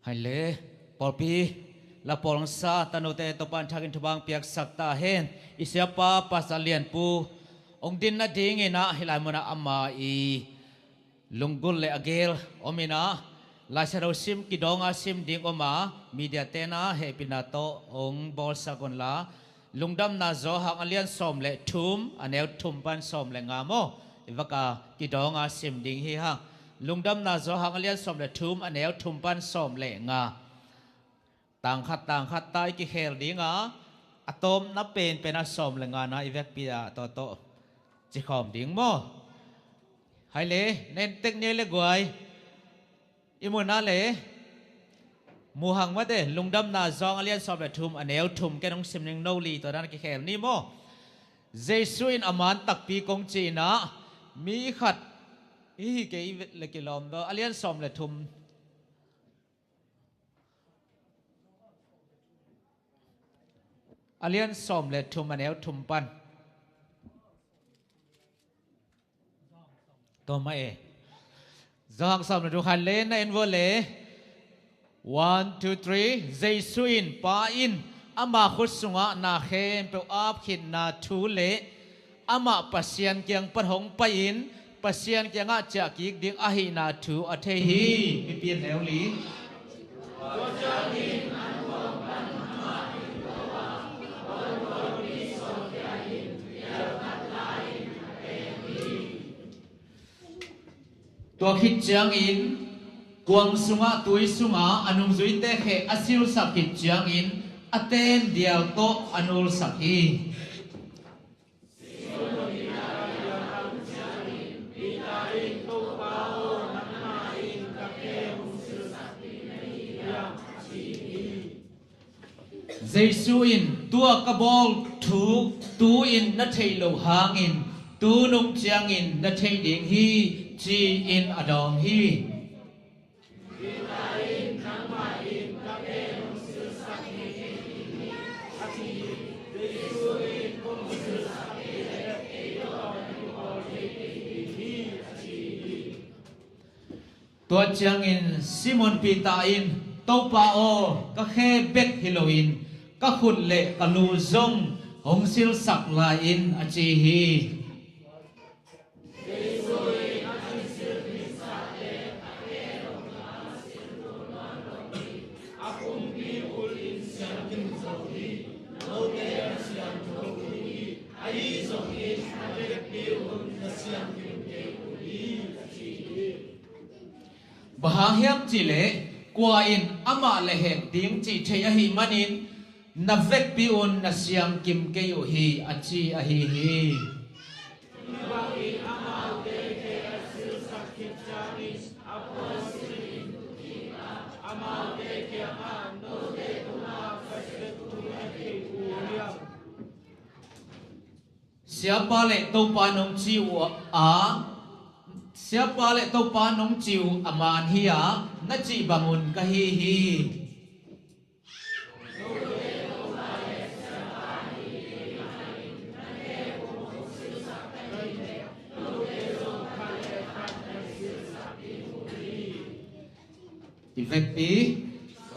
Hai le, pawlpi la pawl hong sa tanote Topa'n thakin thupha hong piaksak ta hen. I siapa Pastor Lianpu hong din nadingin ah hih lai munah ama i lunggulh le a gel om in ah, Lai Siangtho sim kidawng a sim ding om a, media te'n ah hehpihna tawh hong bawlsak un la. Lungdamna Johan a lian sawm le thum, a neu thum pan sawm le nga maw? I vak a kidawng a sim ding hi hang. Lungdamna Johan a lian sawm le thum, a neu thum pan sawm le nga. Tang khat, tang khat ta i kikhel ding a, a tawpna penpen a sawm le nga na i vekpi a tawh tawh cikhawm ding maw? Hai le, nen tek ni le guai. I mu na le, mu hang mate, Lungdamna Johan a lian sawm le thum, a neu thum, ken hong sim ning, no li tua dan kikhel ni maw? Jesu in a man takpi kong ci in ah, mi khat, hi hi kei le kilawm daw, a lian sawm le thum. A lian sawm le thum, a neu thum pan. Tua mah e. Johan sawm le thum khat le na en vua le. One, two, three. Jesu in, Pa in ama khut sungah na khempeuh ap khitna thu le amah Pasian kiang pan hong pai-in Pasian kiangah ciah kik ding ahihna thu a thei hi. Mipi a neu li. Tua khit ciangin kuang sungah tui sungah a nungzuite kheh a silsak khit ciangin a ten dial tawh a nulsak hi. Jesu in, tua ka bawl thu tu-in na theih loh hangin tu nung ciangin na theih ding hi, ci-in a dawng hi. Tua ciangin Simon Peter in, Topa aw, ka khe bek hi loin ka khut le ka lu zong hong silsak lai in, a ci hi. Bang hang hiam cihleh, kua in amah lehhek ding cih thei ahih manin, na vekpi un na siangkim kei uh hi, a ci ahi hi. Siapa le Topa nong ci uh a, Siapa le Topa nong ci uh a man hi a, na cih bangun ka hi hi. I vekpi,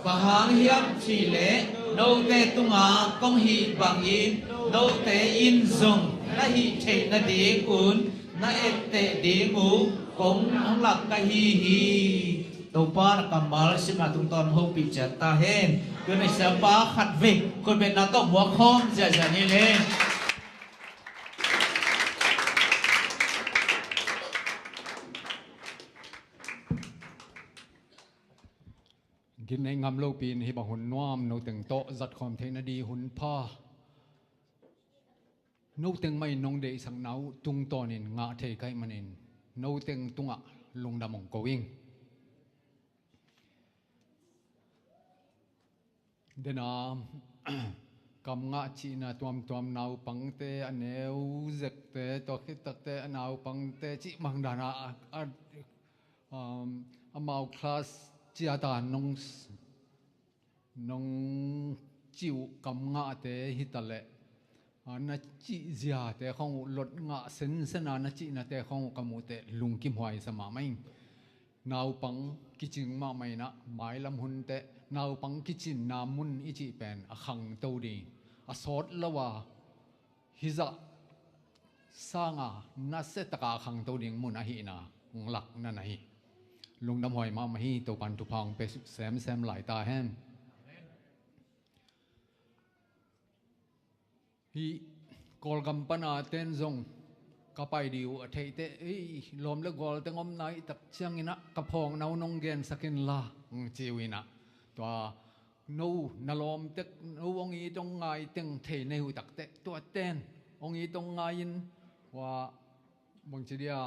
bang hang hiam cihleh, note tungah kong hih bangin, note in zong na hih theih nadingun na etteh ding uh kong hong lak ka hi hi. Topa na kammal simna tungtawn hopih ciat ta hen. Tun i siapa khat vei khutbetna tawh muak khawm ziahziah ni le. Gimneih ngam lopi in hih bang hun nuam noteng tawh zatkhawm theih nading hun pha. Noteng mah in nong deihsakna uh tungtawnin ngah thei ka hih manin noteng tungah lungdam hong ko ing. Dena kam ngah cihna tuamtuam, naupangte, a neu zekte, tua khit takte a naupangte cih bang dana a, a, um, amau class ciata nong, nong cih uh kam ngahte hi taleh, a, na cih ziate khawng uh lot ngah sensena na cihnate khawng uh ka muhteh lungkim huai sa mahmah ing. Naupang kicing mahmah in ah, mailam hun teh naupang kicinna mun i cih pen a khangto ding, a sawt lo a hizah sanga nasia taka a khangto ding mun ahihna hong lak na na hi. Lungdam huai mahmah hi. Topan thupha hong pia semsem lai ta hen. Hih Kawlgam pana ten zong ka pai dih uh a theih teh, ei, lawm le gual teng omna i tak ciangin ah ka phawkna uh nong gensak inla, hong ci uh in ah, tua no na lawm tek, no hong it hong ngai teng thei na hih uh tak teh, tua ten hong it hong ngai in, ua, bangci dia,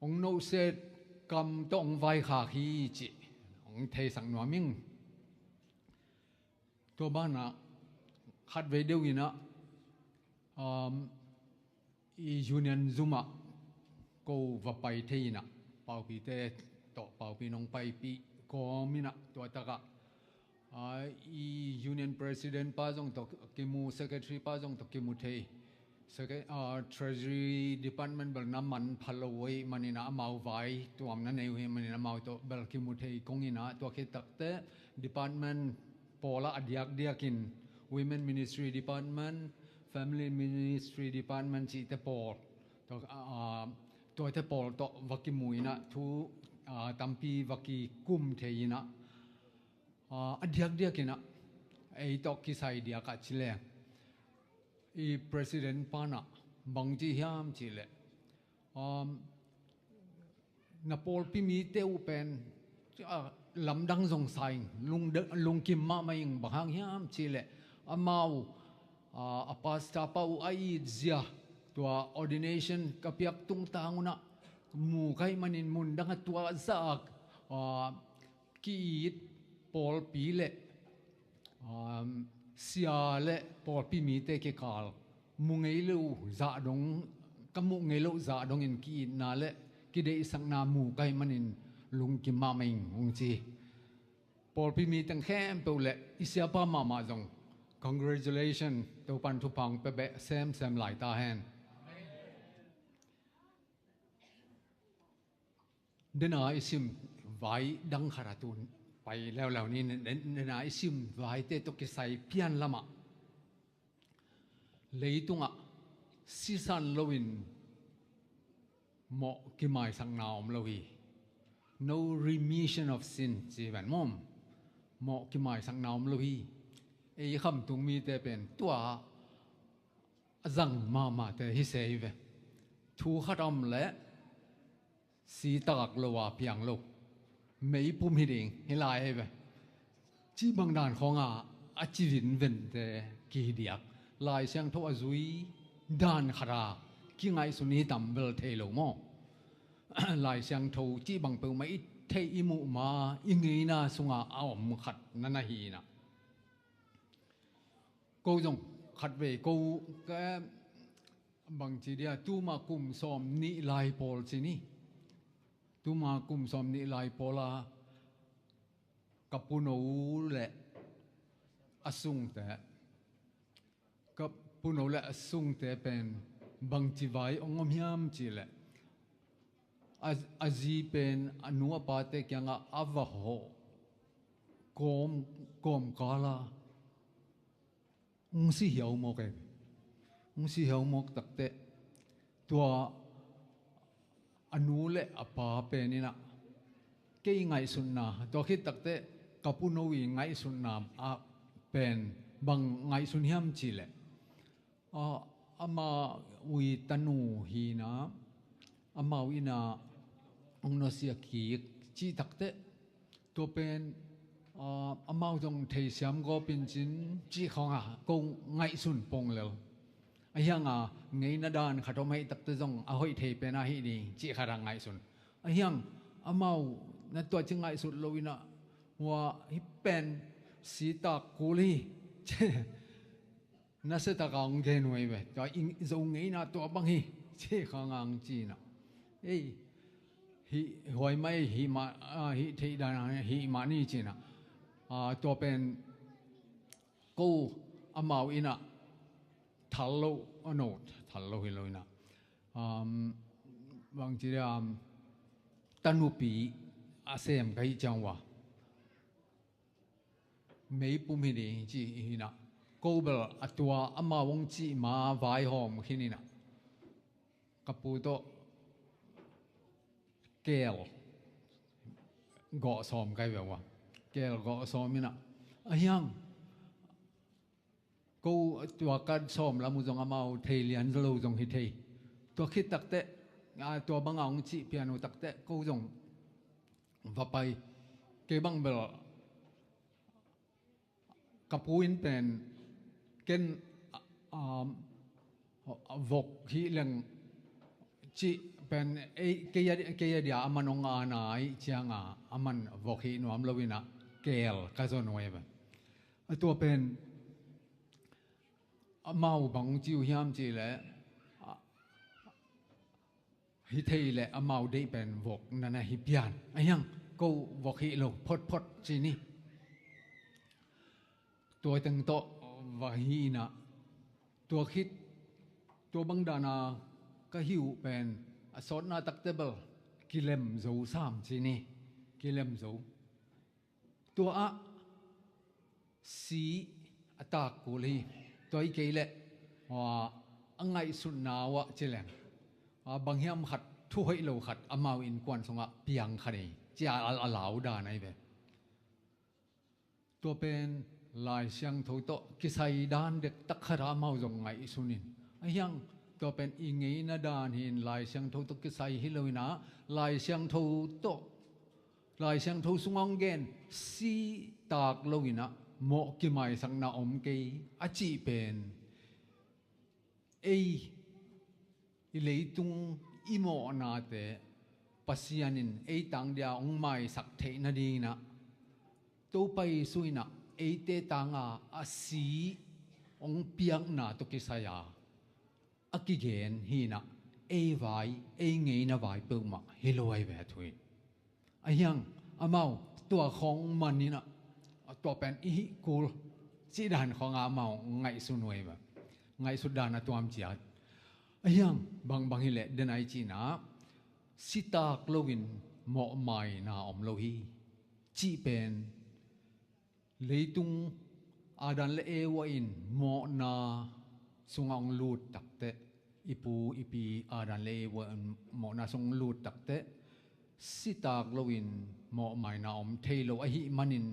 hong nohset kam tawh hong vaikhak hi cih hong theisak nuam ing. Tua banah khatvei deuh in ah, um, i Union zum ah ko va pai thei in ah, paupite tawh, paupi nong paipih kawm in ah, tua takah, ah, i Union President pa zong tawh kimu, Secretary pa zong tawh kimu thei. Second, ah, Treasury Department bel na manpha lo uh ahih manin ah, amau vai tuamna nei uh ahih manin amau tawh bel kimu thei kong in ah, tua khit takteh department pawl ah a diakdiakin Women Ministry Department, Family Ministry Department cihte pawl, tua, ah, tuate pawl tawh va kimu in ah thu, ah, tampi va kikum thei in ah, ah, a diakdiakin ah ei tawh kisai diak ah ci leng, i President pan ah bang ci hiam cihleh, um, na pawlpi mite uh pen, ah, lamdang zong sa ing, lungde-, lungkim mahmah ing, bang hang hiam cihleh amau, ah, a pastor pa uh a itzia, tua ordination ka piak tungtang un ah mu ka hih manin mun dang ah tua zah, ah, ki-it pawlpi le, um, sia le pawlpi mite kikal mu ngei lo zah dong, ka muh ngei lo zah dongin ki-itna le kideihsakna mu ka hih manin lungkim mahmah ing, hong ci. Pawlpi mi teng khempeuh le i siapa mahmah zong congratulation, Topan thupha hong pia beh semsem lai ta hen. Dena i sim vai dang khat a tun pai leuleu ni. Dena i sim vaite tawh kisai pian lamah leitungah sisan loin mawh kimaisakna om lo hi. No remission of sin ci ven mawm. Mawh kimaisakna om lo hi. Ei khamtung mite pen tua a zang mahmahte hi se hi ve. Thu khat om leh si tagak lo a piang lo. meipum hi ding hi lai hi ve. Cih bang dan khawngah a ci vinvente kidiak, Lai Siangtho a zui dan khata kingaihsun hi tam bel thei lo maw? Lai Siangtho cih bang peuhmah i theih i muh ma i ngeina sungah a om khat na na hi inah. Ko zong khatvei ko ka bangci dia tuma kum sawm nih lai pawl ci ni. Tuma kum sawm nih lai pawl a ka puno le a sungte, ka puno le a sungte pen bangci vai ong om hiam cih leh a, a zi pen a nu a pate kiangah a va hawh kawm, kawmkala ong si hiau mawk e. Ong si hiau mawk takteh tua a nu le a pa pen inah kei ngaihsutna, tua khit takteh ka puno i ngaihsutna ah pen bang ngaihsun hiam cih leh, a, amau i tanu hi inah amau inah ong nusia kik cih takteh tua pen, a, amau zong theisiam gawp in cin cih khawngah ko ngaihsun pong lel. A hiang a ngeina dan khat om ahih takteh zong a hoih thei pen ahi ding cih khat a ngaihsun. A hiang amau na tua ci ngaihsut lo inah hua hi pen sitak kul hi. Nasia taka ong gen uh ei ve. Tua i Zo ngeina tua bang hi cih khawngah ong ci inah. Ei, hih huai mah ei, hih mah, a, hih theih dan a hih mah ni ci inah. A, tua pen ko amau inah thal lo, a no, thal lo hi lo inah. Um, bangci dia, um, tanupi a sem ka hih ciang uh a meipum hi ding ci hi inah. Ko bel a tua amau ong cih ma vaihawm khin inah ka pu tawh keel gawh sawm kai ve uh a. Keel gawh sawm inah a hiang ko tua ka sawm lam uh zong amau thei lian lo zong hi thei. Tua khit takteh, a, tua bangah ong cih pian uh takteh ko zong va pai. Kei bang bel ka pu in pen ken, a, a, vok hih leng cih pen ei, kei a, kei a dia a man ong ana ih cianga a man vok hih nuam lo inah keel ka zon uh ei ve. A tua pen amau bang ci uh hiam cih leh, a, hi thei leh amau deih pen vok na na hi pian. A hiang ko vok hih lo photphot ci ni. Tua teng tawh va hi inah tua khit tua bang dana ka hih uh pen a sawtna takteh bel kilem zo sam ci ni. Kilem zo. Tua ah si a tak kul hi. Tua hi kei leh, a, a ngaihsutna uh ah ci leng, a, bang hiam khat thu hoih lo khat amau innkuan sungah piang kha ni ci a, a, a lau dan ahi ve. Tua pen Lai Siangtho tawh kisai dan dektak khat ah amau zong ngaihsun in. A hiang tua pen i ngeina dan hi in Lai Siangtho tawh kisai hi lo inah Lai Siangtho tawh Lai Siangtho sungah ong gen sitak lo inah mawh kimaisakna om kei a cih pen ei i leitung i mawhnate Pasian in ei tang dia ong maisak theih nading inah Topa Jesu inah eite tanga a si ong piakna tawh kisai a a kigen hi inah ei vai, ei ngeina vai peuhmah hi lo ahi ve a thu hi. A hiang amau tua khawng man inah tua pen i hih kul cih dan khawngah amau ngaihsun uh ahi ve. Ngaihsut dan a tuam ciat. A hiang bangbang hi leh den ahi ci inah sitak loin mawhmaina om lo hi cih pen leitung Adam le Eva in mawhna sungah ong lut takteh, i pu i pi Adam le Eva in mawhna sungah ong lut takteh sitak loin mawhmaina om thei lo ahih manin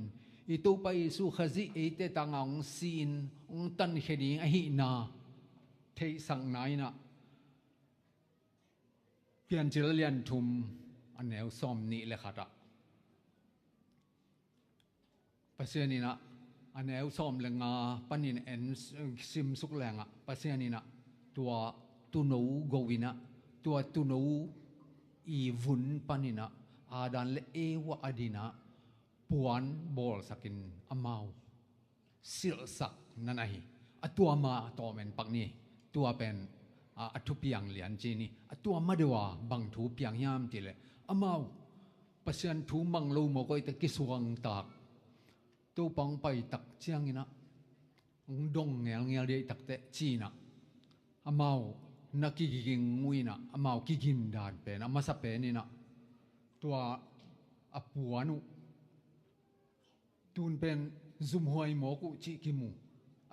i Topa Jesu Khazih eite tanga ong si-in ong tankhia ding ahihna theihsakna inah Piancil a lian thum a neu sawm nih le khat ah Pasian in ah a neu sawm le nga panin en simsuk leng ah Pasian in ah tua tuuno go in ah tua tuuno i vun panin ah Adam le Eva a din ah puan bawlsakin amau silhsak na na hi. A tua ma tawm en pak ni. Tua pen a, a thupiang lian ci ni. A tua ma deuh a bang thu piang hiam cih leh amau Pasian thu mang lo mawk a, tua kisuangtak Topa hong pai tak ciangin ah hong dong ngelngel dih tak teh ci-in ah amau na kiging uh in ah amau kigin dan pen a masa pen in ah tua a puan uh tun pen zumhuai mawk uh cih kimu.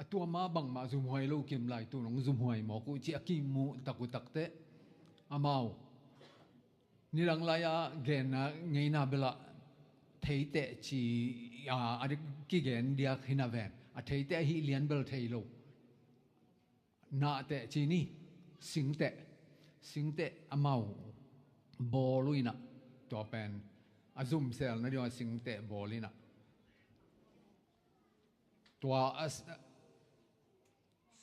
A tua ma bangmah zumhuai lo kim lai, tun hong zumhuai mawk uh cih a kimu tak uh tak teh amau nidang lai-a genna ngeina bel ah theiteh ci a, a kigen diak hi na ven. A theiteh ahi lian bel thei lo. Nahteh ci ni, singteh, singteh amau bawl uh in ah tua pen a zumsel na ding a singteh bawl in ah tua a s-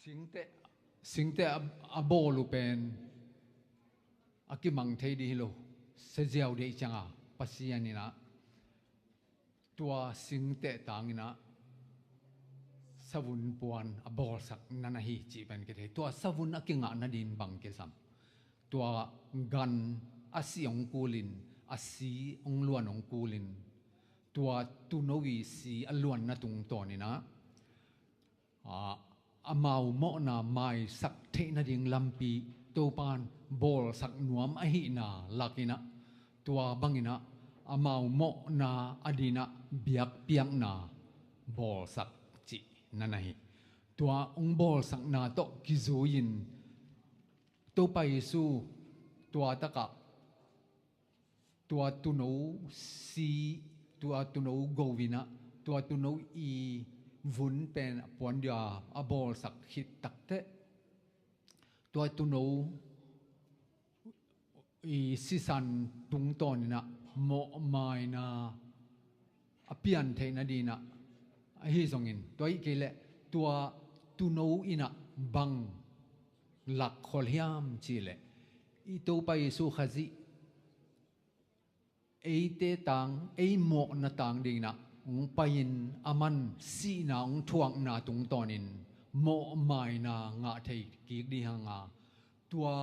singteh, singteh a, a bawl uh pen a kimang thei dih hi lo. Sia ziau deih ciang a Pasian in ah tua singteh tangin ah savun puan a bawlsak na na hi cih pen kithei. Tua savun a kingah nadin bang kisam? Tua gan a si hong kulin, a si hong luan hong kulin, tua tuuno i si a luanna tungtawnin ah a, amau mawhna maisak theih nading lampi Topan bawlsak nuam ahihna lakin ah tua bangin ah amau mawhna a din ah biakpiakna bawlsak cih na na hi. Tua hong bawlsakna tawh kizui-in Topa Jesu tua takah tua tuuno si, tua tuuno go in ah tua tuuno i vun pen a puan dia a bawlsak khit tak teh tua tuuno i sisan tungtawnin ah mawhmaina a pian theih nadin ah ahi zongin tua ahih kei leh tua tuuno in ah bang lakkhol hiam cih leh i Topa Jesu Khazih eite tang, ei mawhna tang dingin ah hong pai-in aman sihna hong thuakna tungtawnin mawhmaina ngah thei kik dih hang a, tua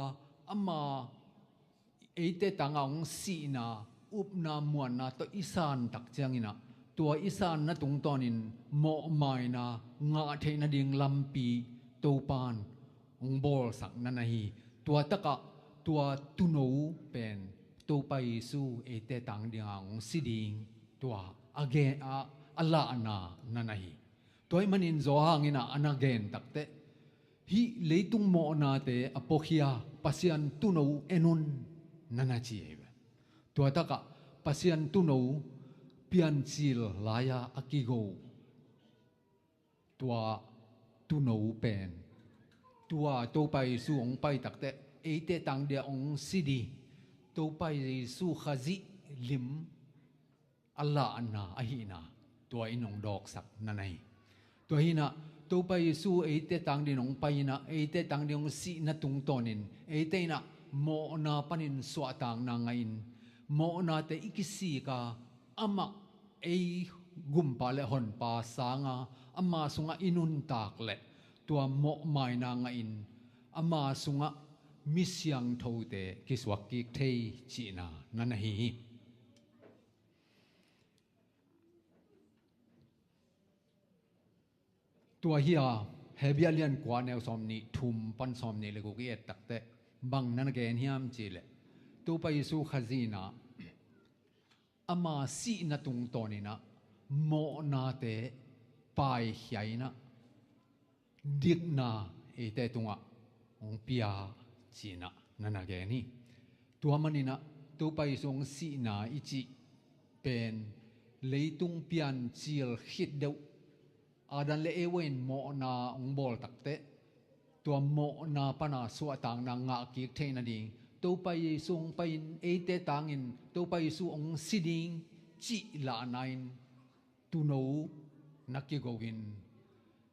ama eite tangah hong sihna upna muanna tawh i san tak ciangin ah tua i sanna tungtawnin mawhmaina ngah theih nading lampi Topan hong bawlsak na na hi. Tua takah tua tuuno pen Topa Jesu eite tang dinga hong si ding tua a gen a, a lahna na na hi. Tua ahih manin Johan in ah a na gen tak teh hih leitung mawhnate a puakhia Pasian tuuno en un na na ci hi ve. Tua takah Pasian tuuno Piancil lai-a a kigo tua tuuno pen tua Topa Jesu hong pai tak teh eite tang dia hong si dih Topa Jesu Khazih lim a lahna ahihna tua in hong dawksak na na hi. Tua hi in ah Topa Jesu eite tang dingin hong pai in ah eite tang dingin hong sihna tungtawnin eite in ah mawhna panin suahtakna ngahin mawhnate i kisik a, amah ei gumpa le honpa sanga ama sungah i nuntak leh tua mawhmaina ngahin ama sungah mi siangthote kisuak kik thei cihna na na hi hi. Tua hi a, Hebrew lian kua neu sawm nih thum pan sawm nih le guk i et tak teh bang na na gen hiam cih leh Topa Jesu Khazih in ah ama sihna tungtawnin ah mawhnate paikhia in ah dikna eite tungah hong pia ci-in ah na na gen hi. Tua manin ah Topa Jesu hong sihna i cih pen leitung piancil khit deuh Adam le Eva in mawhna hong bawl tak teh tua mawhna pana suahtakna ngah kik theih nading Topa Jesu hong pai-in eite tangin Topa Jesu hong si ding cih lahna in tuuno na kigo in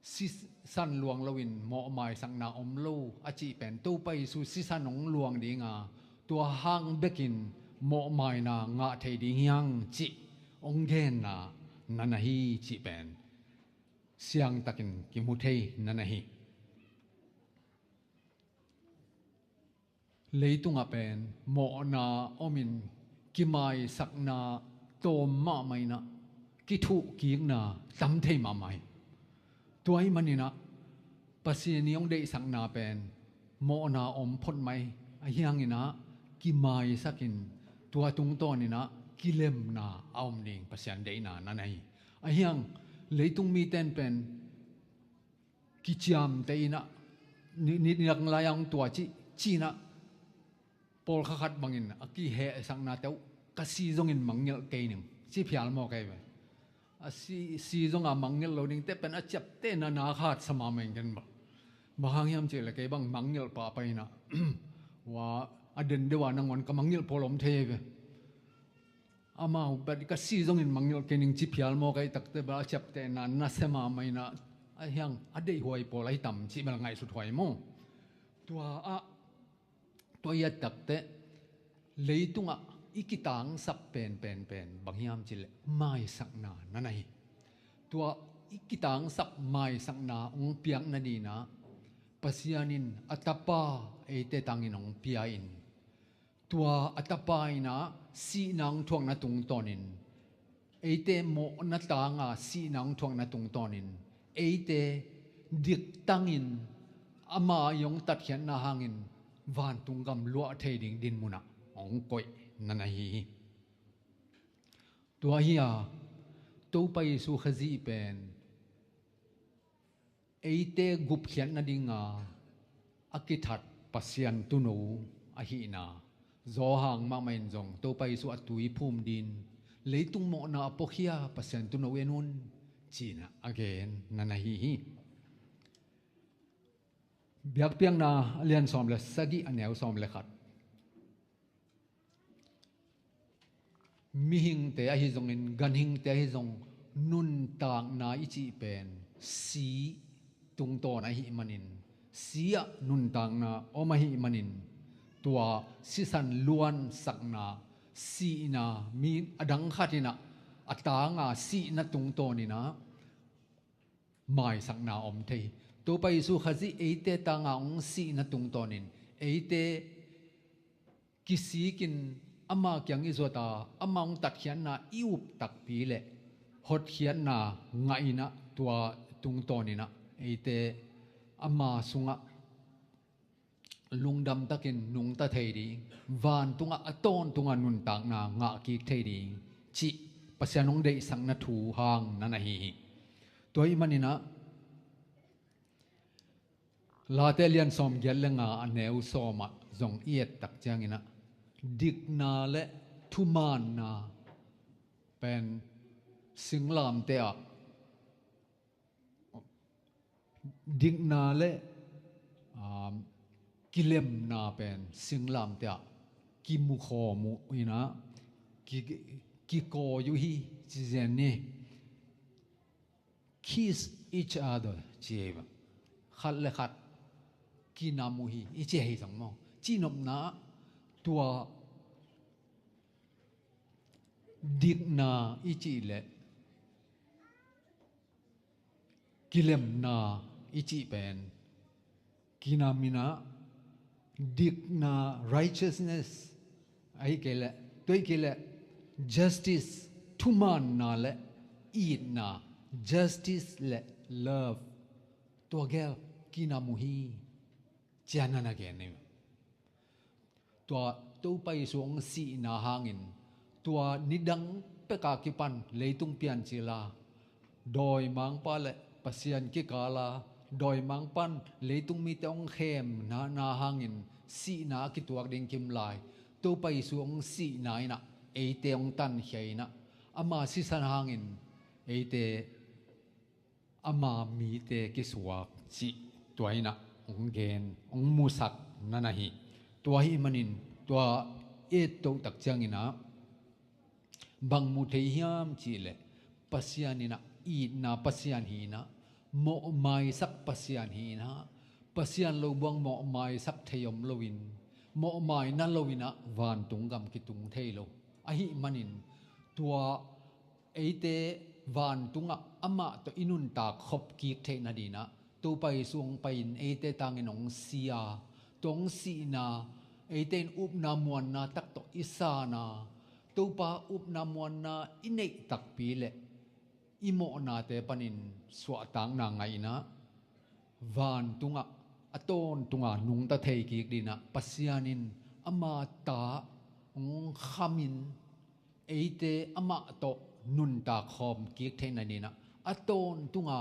sisan luang loin mawhmaisakna om lo a cih pen Topa Jesu sisan hong luang dinga tua hang bekin mawhmaina ngah thei ding hiang cih hong genna na na hi cih pen siangtakin kimu thei na na hi. Leitungah pen mawhna omin kimaisakna tawm mahmah inah kithuhkikna tam thei mahmah hi. Tua ahih maninah Pasian i hong deihsakna pen mawhna om phot mai ahianginah kimaisakin tua tungtawninah kilemna a om ding Pasian deihna na na hi. Ahiang leitung miten pen kiciamteh inah ni- ni- nidang lai-a hong tua cih cinah pawlkha khat bangin a kihehsaknate uh ka si zongin mangngilh kei ning ci phial maw kei ve. A si, si zonga mangngilh lo dingte pen a ciaptehna na khat sa mahmah ing ken bang. Bang hang hiam cihleh kei bang mangngilh pahpah inah wa a den deuh a nangawn ka mangngilh pawl om thei ve. Amau bel ka si zongin mangngilh kei ning ci phial maw kei takte bel a ciaptehna nasia mahmah inah ahiang a deihhuai pawl ahi tam cih bel ngaihsut huai maw? Tua ah tua i et takteh leitungah i kitangsak penpenpen bang hiam cihleh maisakna na na hi. Tua i kitangsak maisakna hong piak nadinah Pasian in a tapa eite tangin hong pia in tua a tapa inah sihna hong thuakna tungtawnin eite mawhna tanga sihna hong thuakna tungtawnin eite diktangin ama i hong tatkhiatna hangin vantung gam luah thei ding dinmunah hong koih na na hi hi. Tua hi a Topa Jesu Khazih pen eite gupkhiat nadinga a kithat Pasian tuuno ahihna Johan mahmah in zong Topa Jesu a tui phum din leitung mawhna a puakhia Pasian tuuno en un cinah a gen na na hi hi. Biakpiakna a lian sawm le sagih a neu sawm le khat. Mihingte ahi zongin ganhingte ahi zong nuntakna i cih pen si tungtawn ahih manin si ah nuntakna om ahih manin tua sisan luansakna sihna mi a dang khat inah a tanga sihna tungtawn inah maisakna om thei. Topa Jesu Khazih eite tanga hong sihna tungtawnin eite kisikin ama kiang i zuata ama hong tatkhiatna i up takpi le hotkhiatna ngahinah tua tungtawninah eite ama sungah lungdamtakin nungta thei ding vantungah a tawntungah nuntakna ngahkik thei ding cih Pasian hong deihsakna thu hang na na hi hi. Tua ahih maninah Late lian sawm giat le nga a neu sawmah zong i ettak cianginah dikna le thumaanna pen singlamte ah dikna le um, kilemna pen singlamte ah kimukhawm uh inah ki, kikawi uh hi ci zen ni. Kiss each other ci hi. Khat le khat kinam uh hi i ci hi zong maw? Cihnopna tua dikna i cih le kilemna i cih pen kinam inah dikna righteousness ahi kei le tua hi kei le justice thumaanna le itna justice le love tua gel kinam uh hi cian na na gen hi. Tua Topa Jesu hong sihna hangin tua nidang peka kipan leitung piancila dawimangpa le Pasian kikala dawimangpan leitung mite hong khemna na hangin sihna a kituak ding kimlai Topa Jesu hong sihna inah eite hong tankhia inah ama sisan hangin eite ama mite kisuak cih tua inah hong gen hong musak na na hi. Tua ahih manin tua ettohtak cianginah bang mu thei hiam cihleh Pasian inah itna Pasian hi inah, mawhmaisak Pasian hi inah, Pasian lo buang mawhmaisak thei om loin, mawhmai na loinah vantung gam kitung thei lo. Ahi manin tua eite vantungah amah tawh i nuntak khop kik theih nadinah Topa Jesu hong pai-in eite tangin hong sia, tua hong sihna eite in upna muanna tak tawh i sana, Topa upna muanna i neih takpi leh i mawhnate panin suahtakna ngah inah vantungah a tawntunga nungta thei kik dinah Pasian in ama ta hong khamin eite amah tawh nuntak khawm kik theih nadinah a tawntunga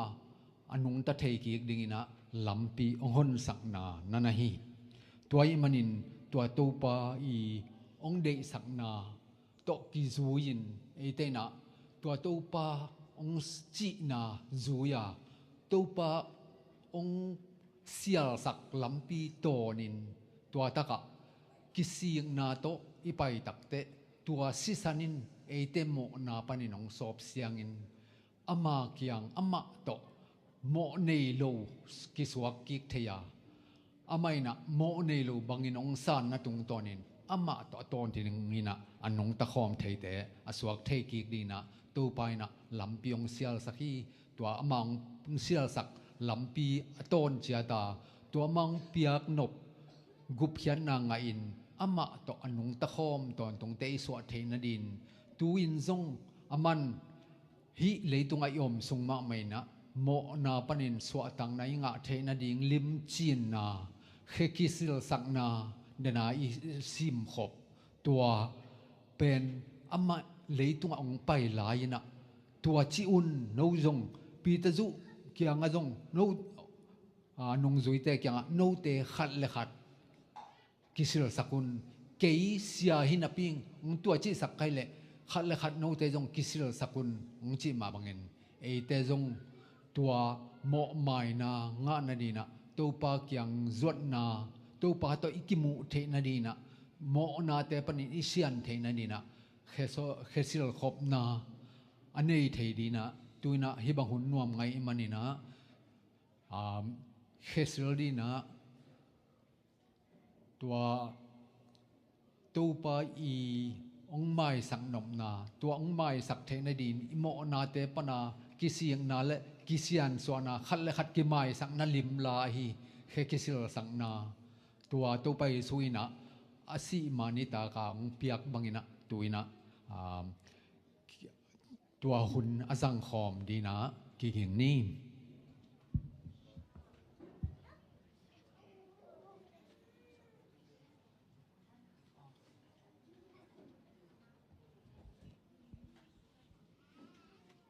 a nungta thei kik dinginah lampi hong honsakna na na hi. Tua ahih manin tua Topa i hong deihsakna tawh kizui-in eite inah tua Topa hong cihna zui-a Topa hong sialsak lampi tawnin tua takah kisikna tawh i pai takteh tua sisan in eite mawhna panin hong sawp siangin ama kiang amah tawh mawh nei lo kisuak kik thei a, amah inah mawh nei lo bangin hong sanna tungtawnin amah tawh a tawntung inah a nungta khawm theite a suak thei kik dinah Topa inah lampi hong sialsak hi. Tua amah hong sialsak lampi a tawn ciata tua amah hong piak nop gupkhiatna ngahin amah tawh a nungta khawm tawntungte i suah theih nadin tu-in zong a man hih leitungah i om sung mahmah inah mawhna panin suahtakna i ngah theih nading limcinna, khe kisilsakna dena i simkhop tua pen amah leitungah hong pai lai inah tua cih un no zong Peter zuh kiangah zong no a, nungzuite kiangah note khat le khat kisilsak un. Kei sia hi napi-in hong tua cihsak kei leh khat le khat note zong kisilsak un hong cih mah bangin eite zong tua mawhmaina ngah nadinah Topa kiang zuatna, Topa tawh i kimuh theih nadinah mawhnate panin i sian theih nadinah khe so-, khe silkhopna a nei thei dinah tu-inah hih bang hun nuam ngah i maninah, um, khe sil dinah tua Topa i hong maisak nopna, tua hong maisak theih nadin i mawhnate pana kisikna le kisiansuahna khat le khat kimaisakna limla ahi khe kisilsakna tua Topa Jesu inah a sih mah nitaka hong piak banginah tu-inah, um, tua hun a zangkhawm dinah kiging ni.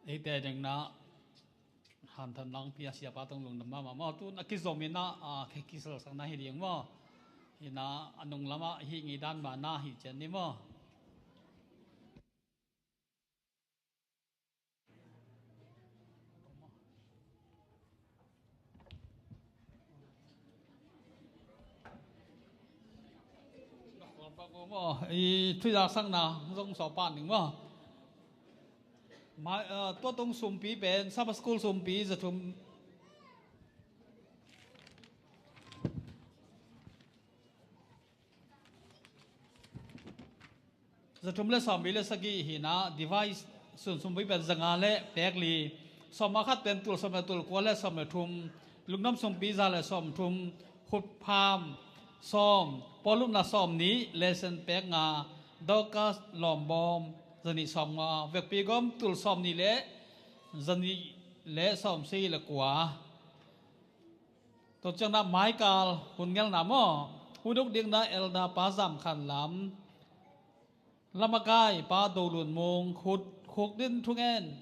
Eite dingna hanthan langpi a siapa tong lungdam mahmah maw. Tun a kizominah a khe kisilsakna hi ding maw. Hinah a nunglamah hih ngei dan mana hih cian ni maw. I thuizak sakna zong sawpa ning maw. Tua tong sumpi pen Sabbath School sumpi zathum. Zathum le sawmli le sagih hinah, device sunsumpi pen zanga le pek li, sawm a khat pen tul sawm le tul kua le sawm le thum, lungdam sumpi za le sawm thum, khutpham sawm, pawlupna sawm nih, lesson pek nga, Dorcas lawmbawm zanih sawm nga, vekpi gawm tul sawm nih le zanih le sawm sagih le kua. Tua ciangin ah maikal hun ngelna maw, hun uk dingin ah Elder Pa Zam Khan Lam, Lamakai Pa Do Lun Mung, Khuk Din Thungen,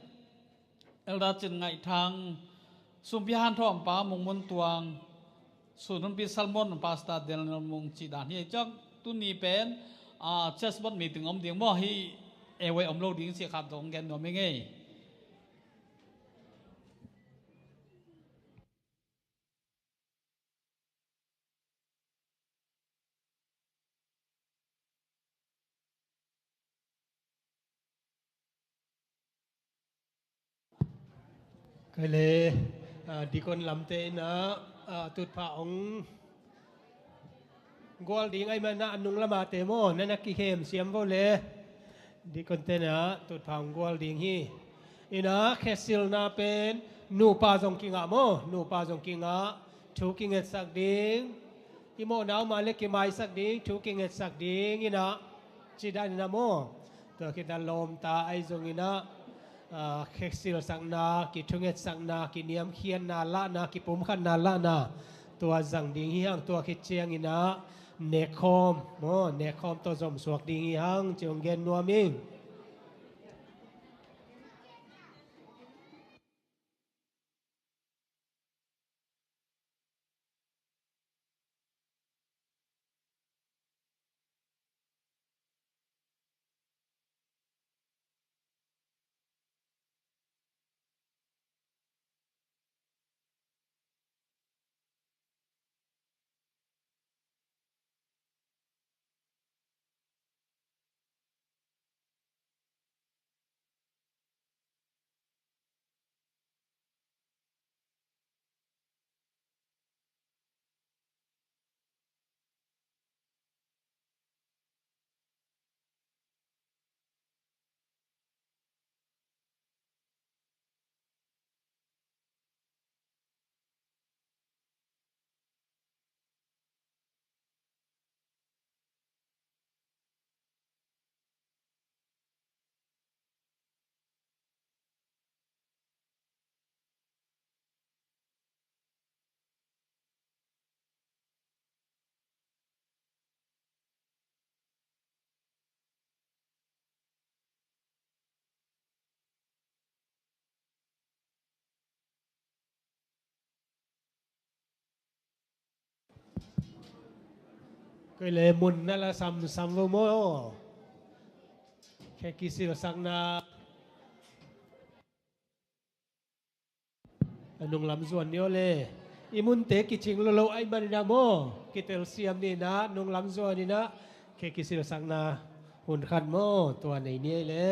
Elder Cin Ngaih Thang, Sumpi Hanthawm Pa Mung Mun Tuang, Sun Hunpi Salmon Pastor Daniel Mung cih dan hi. Ciang tuni pen, ah, church board meeting om ding maw, hi ei ei om lo ding cih khat zong gen nuam ing ei. Hei le, ah, dikon lamte in ah, ah, tutphah hong gual ding ahih manin ah a nung lamate maw, na na kikhem siam vo le. Dikonte in ah tutphah hong gual ding hi. In ah khesilna pen nupa zong kingah maw, nupa zong kingah, thu kingetsak ding. I mawhna om a le kimaisak ding, thu kingetsak ding in ah, ci dan in ah maw. Tua khit a lawmta ahi zongin ah, ah, khesilsakna, kithungetsakna, kiniamkhiatna lahna, kipumkhatna lahna, tua zang ding hi hang. Tua khit ciangin ah nekkhawm maw, nekkhawm tawh zomsuak ding hi hang, ci hong gen nuam ing. Kei le mun na la samsam vo maw. Khe kisilsakna a nunglam zuan ni aw le. I munte kicing lolo ahih manin ah maw, kitelsiam ni in ah, nunglam zuan in ah, khe kisilsakna hun khat maw, tua nei ni ei le.